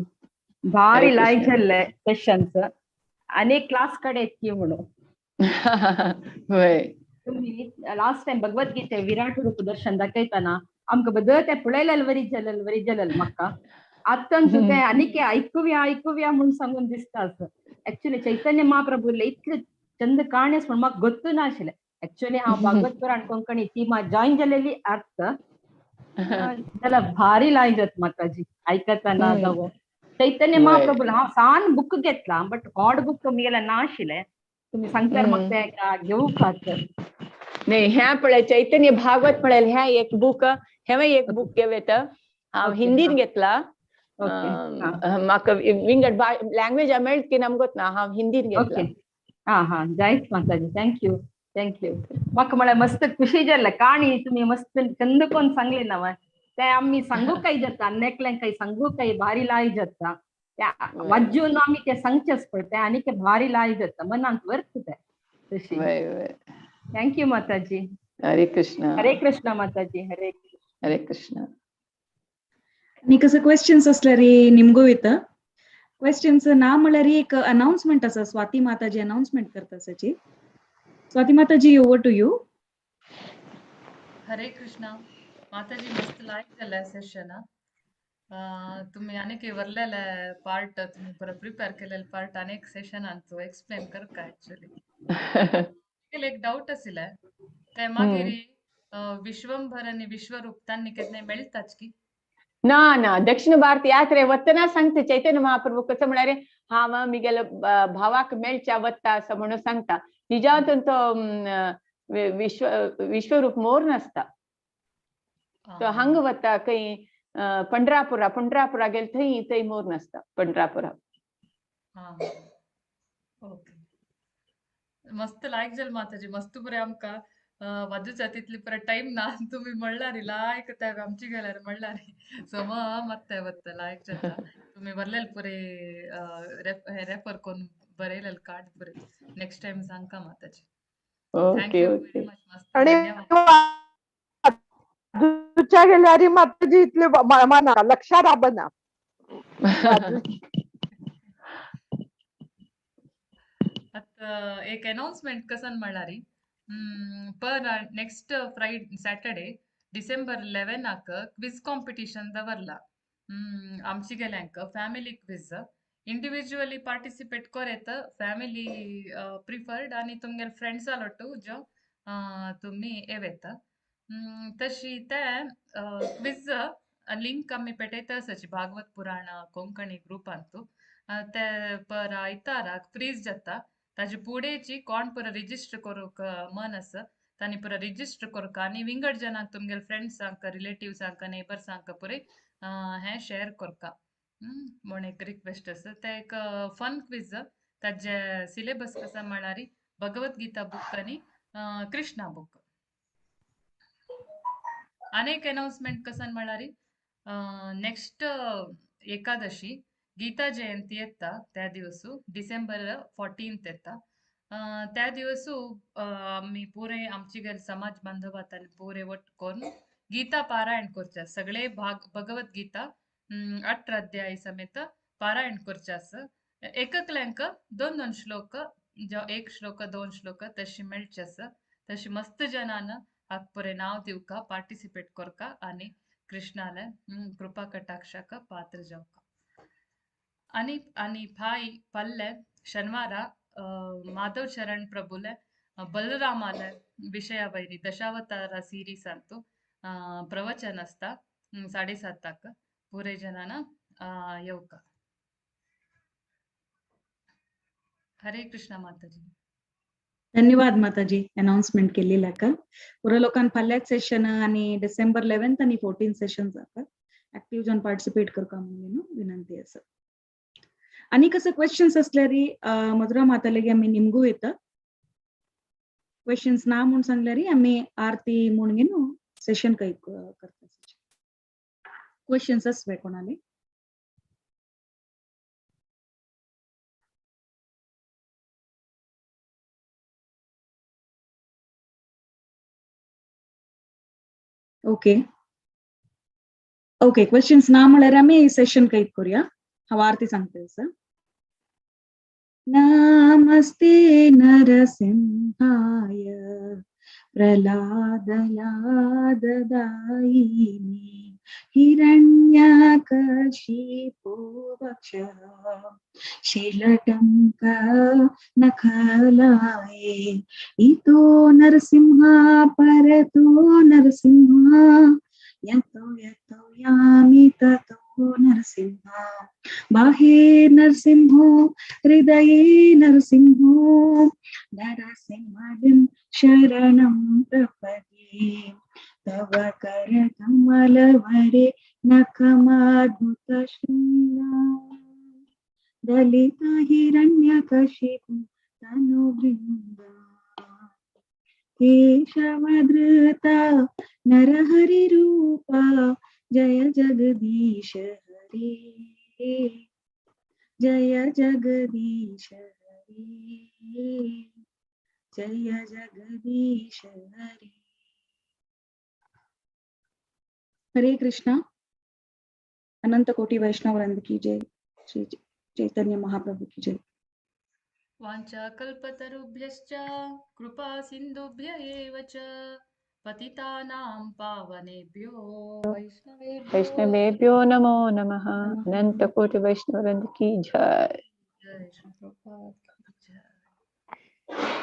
भारी लायक जाल्ले क्वेश्चन्स आनी क्लास कडे येतकी म्हणून. वय तुम्ही लास्ट टाइम भगवत गीते विराट रूप दर्शन दाखयतना आमकां बदल ते पळयलेल वरी जलल वरी जलल म्हाका आतां तें आनीक आयकुया आयकुया म्हूण सांगून दिसता. असं एक्चुअली चैतन्य महाप्रभूले इतले चंद काणी म्हूण म्हाका गोत्तू नाशिल्लें. एक्चुअली हांव भागवत पुराण कोंकणी ती मा जॉईन जालेली अर्थ जाल्यार भारी लायक जाता माताजी आयकतना जावं. चैतन्य महाप्रभूला हांव सान बुक घेतला बट हॉड बुक तुमगेले नाशिल्लें. तुम्ही सांगता म्हाका तें घेवंक खातर. नाही ह्या पळय चैतन्य भागवत पळय ह्या एक बुक हेंवूय एक बुक घेवं हांव हिंदीन घेतला. म्हाका विंगड लँग्वेज मेळट की नमगोत ना हांव हिंदीन घेतला. हा हा जायत माताजी. Thank you thank you. म्हाका म्हळ्यार मस्त खुशी जाल्लें काणी तुमी मस्त चंद कोण सांगले ना ते आमी सांगू काय जाता आनी एकल्यांक काय सांगू काय भारी लाय जाता. वाजून आमी ते सांगचेच पडटा आनी ते भारी लाय जाता मनांत वर्त ते तशी. Thank you माताजी. हरे कृष्ण. हरे कृष्ण माताजी. हरे हरे कृष्ण. आनी कसं क्वेश्चन्स असल्यार निमगो येता. क्वेश्चन्स ना म्हळ्यार एक अनाउन्समेंट आसा. स्वाती माताजी अनाउन्समेंट करता आसाची. Swati Mataji, over to you. Hare Krishna Mataji, मस्त लायक जालें सेशन. तुम्ही अनेक वरलेले पार्ट तुम्ही बरं प्रिपेअर केलेले पार्ट अनेक सेशनान तूं एक्सप्लेन करका. एक्चुअली एक डाऊट आशिल्ले ते मागीर विश्वंभर आणि विश्वरूप तांणी केन्नाय मेळटाच की? ना ना, दक्षिण भारत यात्रे वतना सांगता चैतन्य महाप्रभू. कसं म्हळ्यार हांव मिगेले भावाक मेळच्या वता असं म्हणून सांगता. तिज्यातून तो विश्व विश्वरूप मोर नासता. तो हांगा वता खंय, पंढरापुरा, पंढरापुरा गेले थंय थंय मोर नासता पंढरापुरा. हा, ओके, मस्त लायक जालें माताजी. मस्त बरें आमकां वाजूचा तितली परत टायम ना. तुमी म्हणल्यार लायक ते आमची गेल्यार म्हणल्यार सम मत्ते वता लायक जाता. तुमी वरलेले पुरे रेफर करून बरयलेले कार्ड पुरे नेक्स्ट टायम सांगका माताजी. Okay. Thank you okay very much. मस्त. आणि धन्यवाद. तुझ्या गेल्यारी माताजी इतले माना लक्षात राबना. आतां एक अनाउन्समेंट कसन म्हणल्यार पर next Friday, Saturday, December 11 quiz competition दवरला आमची गेल्यांक. फॅमिली क्विज, इंडिव्हिज्युअली पार्टिसिपेट कोरेत, फॅमिली प्रिफर्ड आनी तुमगेले फ्रेंड्सा लोटू जो तुमी येवेत. तशी ते क्विज लिंक आमी पेटयता आसाची भागवत पुराण कोंकणी ग्रुपांतू. ते पर आयताराक फ्रीज जाता. ताजे पुढेची कोण पुरा रिजिस्टर करूंक मन आसा तांणी पुरा रिजिस्टर करूंक आनी विंगड जणांक, तुमगेले फ्रेंड्सांक, रिलेटिव्सांक, नेबर्सांक पुरे हें शेअर करका म्हण एक रिक्वेस्ट आसा. ते एक फन क्विज. ताजे सिलेबस कसा म्हळ्यार भगवत गीता बुक आनी कृष्णा बुक. अनेक अनाउन्समेंट कसन म्हळ्यार नेक्स्ट एकादशी, गीता जयंती येता त्या दिवसू, डिसेंबर 14 येता. त्या दिवसू आमी पुरे आमची घर समाज बांधवात आनी पुरे वट करून गीता पारायण करचे. सगळे भाग भगवत गीता 18 अध्याय समेत पारायण करचे आसा. एककल्यांक दोन दोन श्लोक, एक श्लोक, दोन श्लोक तशी मेळचे आसा. तशी मस्त जनान हाक पुरे नांव दिवका, पार्टिसिपेट करका आनी कृष्णाले कृपा कटाक्षाक पात्र जावका. आणि आणि फाय पल्ले शनिवार माधव शरण प्रभुले बलरामाले विषया वैरी दशावतार सीरीस अंतू प्रवचन असता 7:30 पुरे जनाನ येवका. हरे कृष्ण माताजी. धन्यवाद माताजी अनाउन्समेंट केलेल्याक. पुरा लोकांक फाल्याच सेशन आणि डिसेंबर 11 आणि 14 सेशन जातात. ऍक्टिव्ह जावन पार्टिसिपेट करका म्हणून विनंती आसा. आणि कसं क्वेश्चन्स असल्यारी मधुरा मातालगी आमी निमगू येता. क्वेश्चन्स ना म्हूण सांगल्यारी आमी आरती म्हूण घेवन सेशन काही करता. क्वेश्चन्स आसवे कोणाले? ओके ओके, क्वेश्चन्स ना म्हळ्यार आमी सेशन काही करूया. हांव आरती सांगता सर. नमस्ते नरसिंहाय प्रहलाद लाददायिने हिरण्यकशिपो वक्ष शिलटंक नखलाये. इतो नरसिंह परतो नरसिंह यतो यतो यामि ततो नरसिंह. बाहे नरसिंहो हृदये नरसिंहो नरसिंहं शरणं प्रपद्ये. तव करकमलवरे नखमाद्भुत शृङ्गा दलित हिरण्यकशिपु तनुभृङ्गा. केशवधृता नरहरिरूपा जय जगदीश हरे, जय जगदीश हरे, जय जगदीश हरे. हरे कृष्णा. अनंत कोटि वैष्णव वृंद की जय. श्री चैतन्य महाप्रभु की जय. वाञ्छाकल्पतरुभ्यश्च कृपा सिन्धुभ्य एव च पतितानां पावनेभ्यो वैष्णवेभ्यो वैष्णवेभ्यो नमो नमः। अनंत कोटि वैष्णव वृंद की जय। जय श्री प्रभुपाद की जय।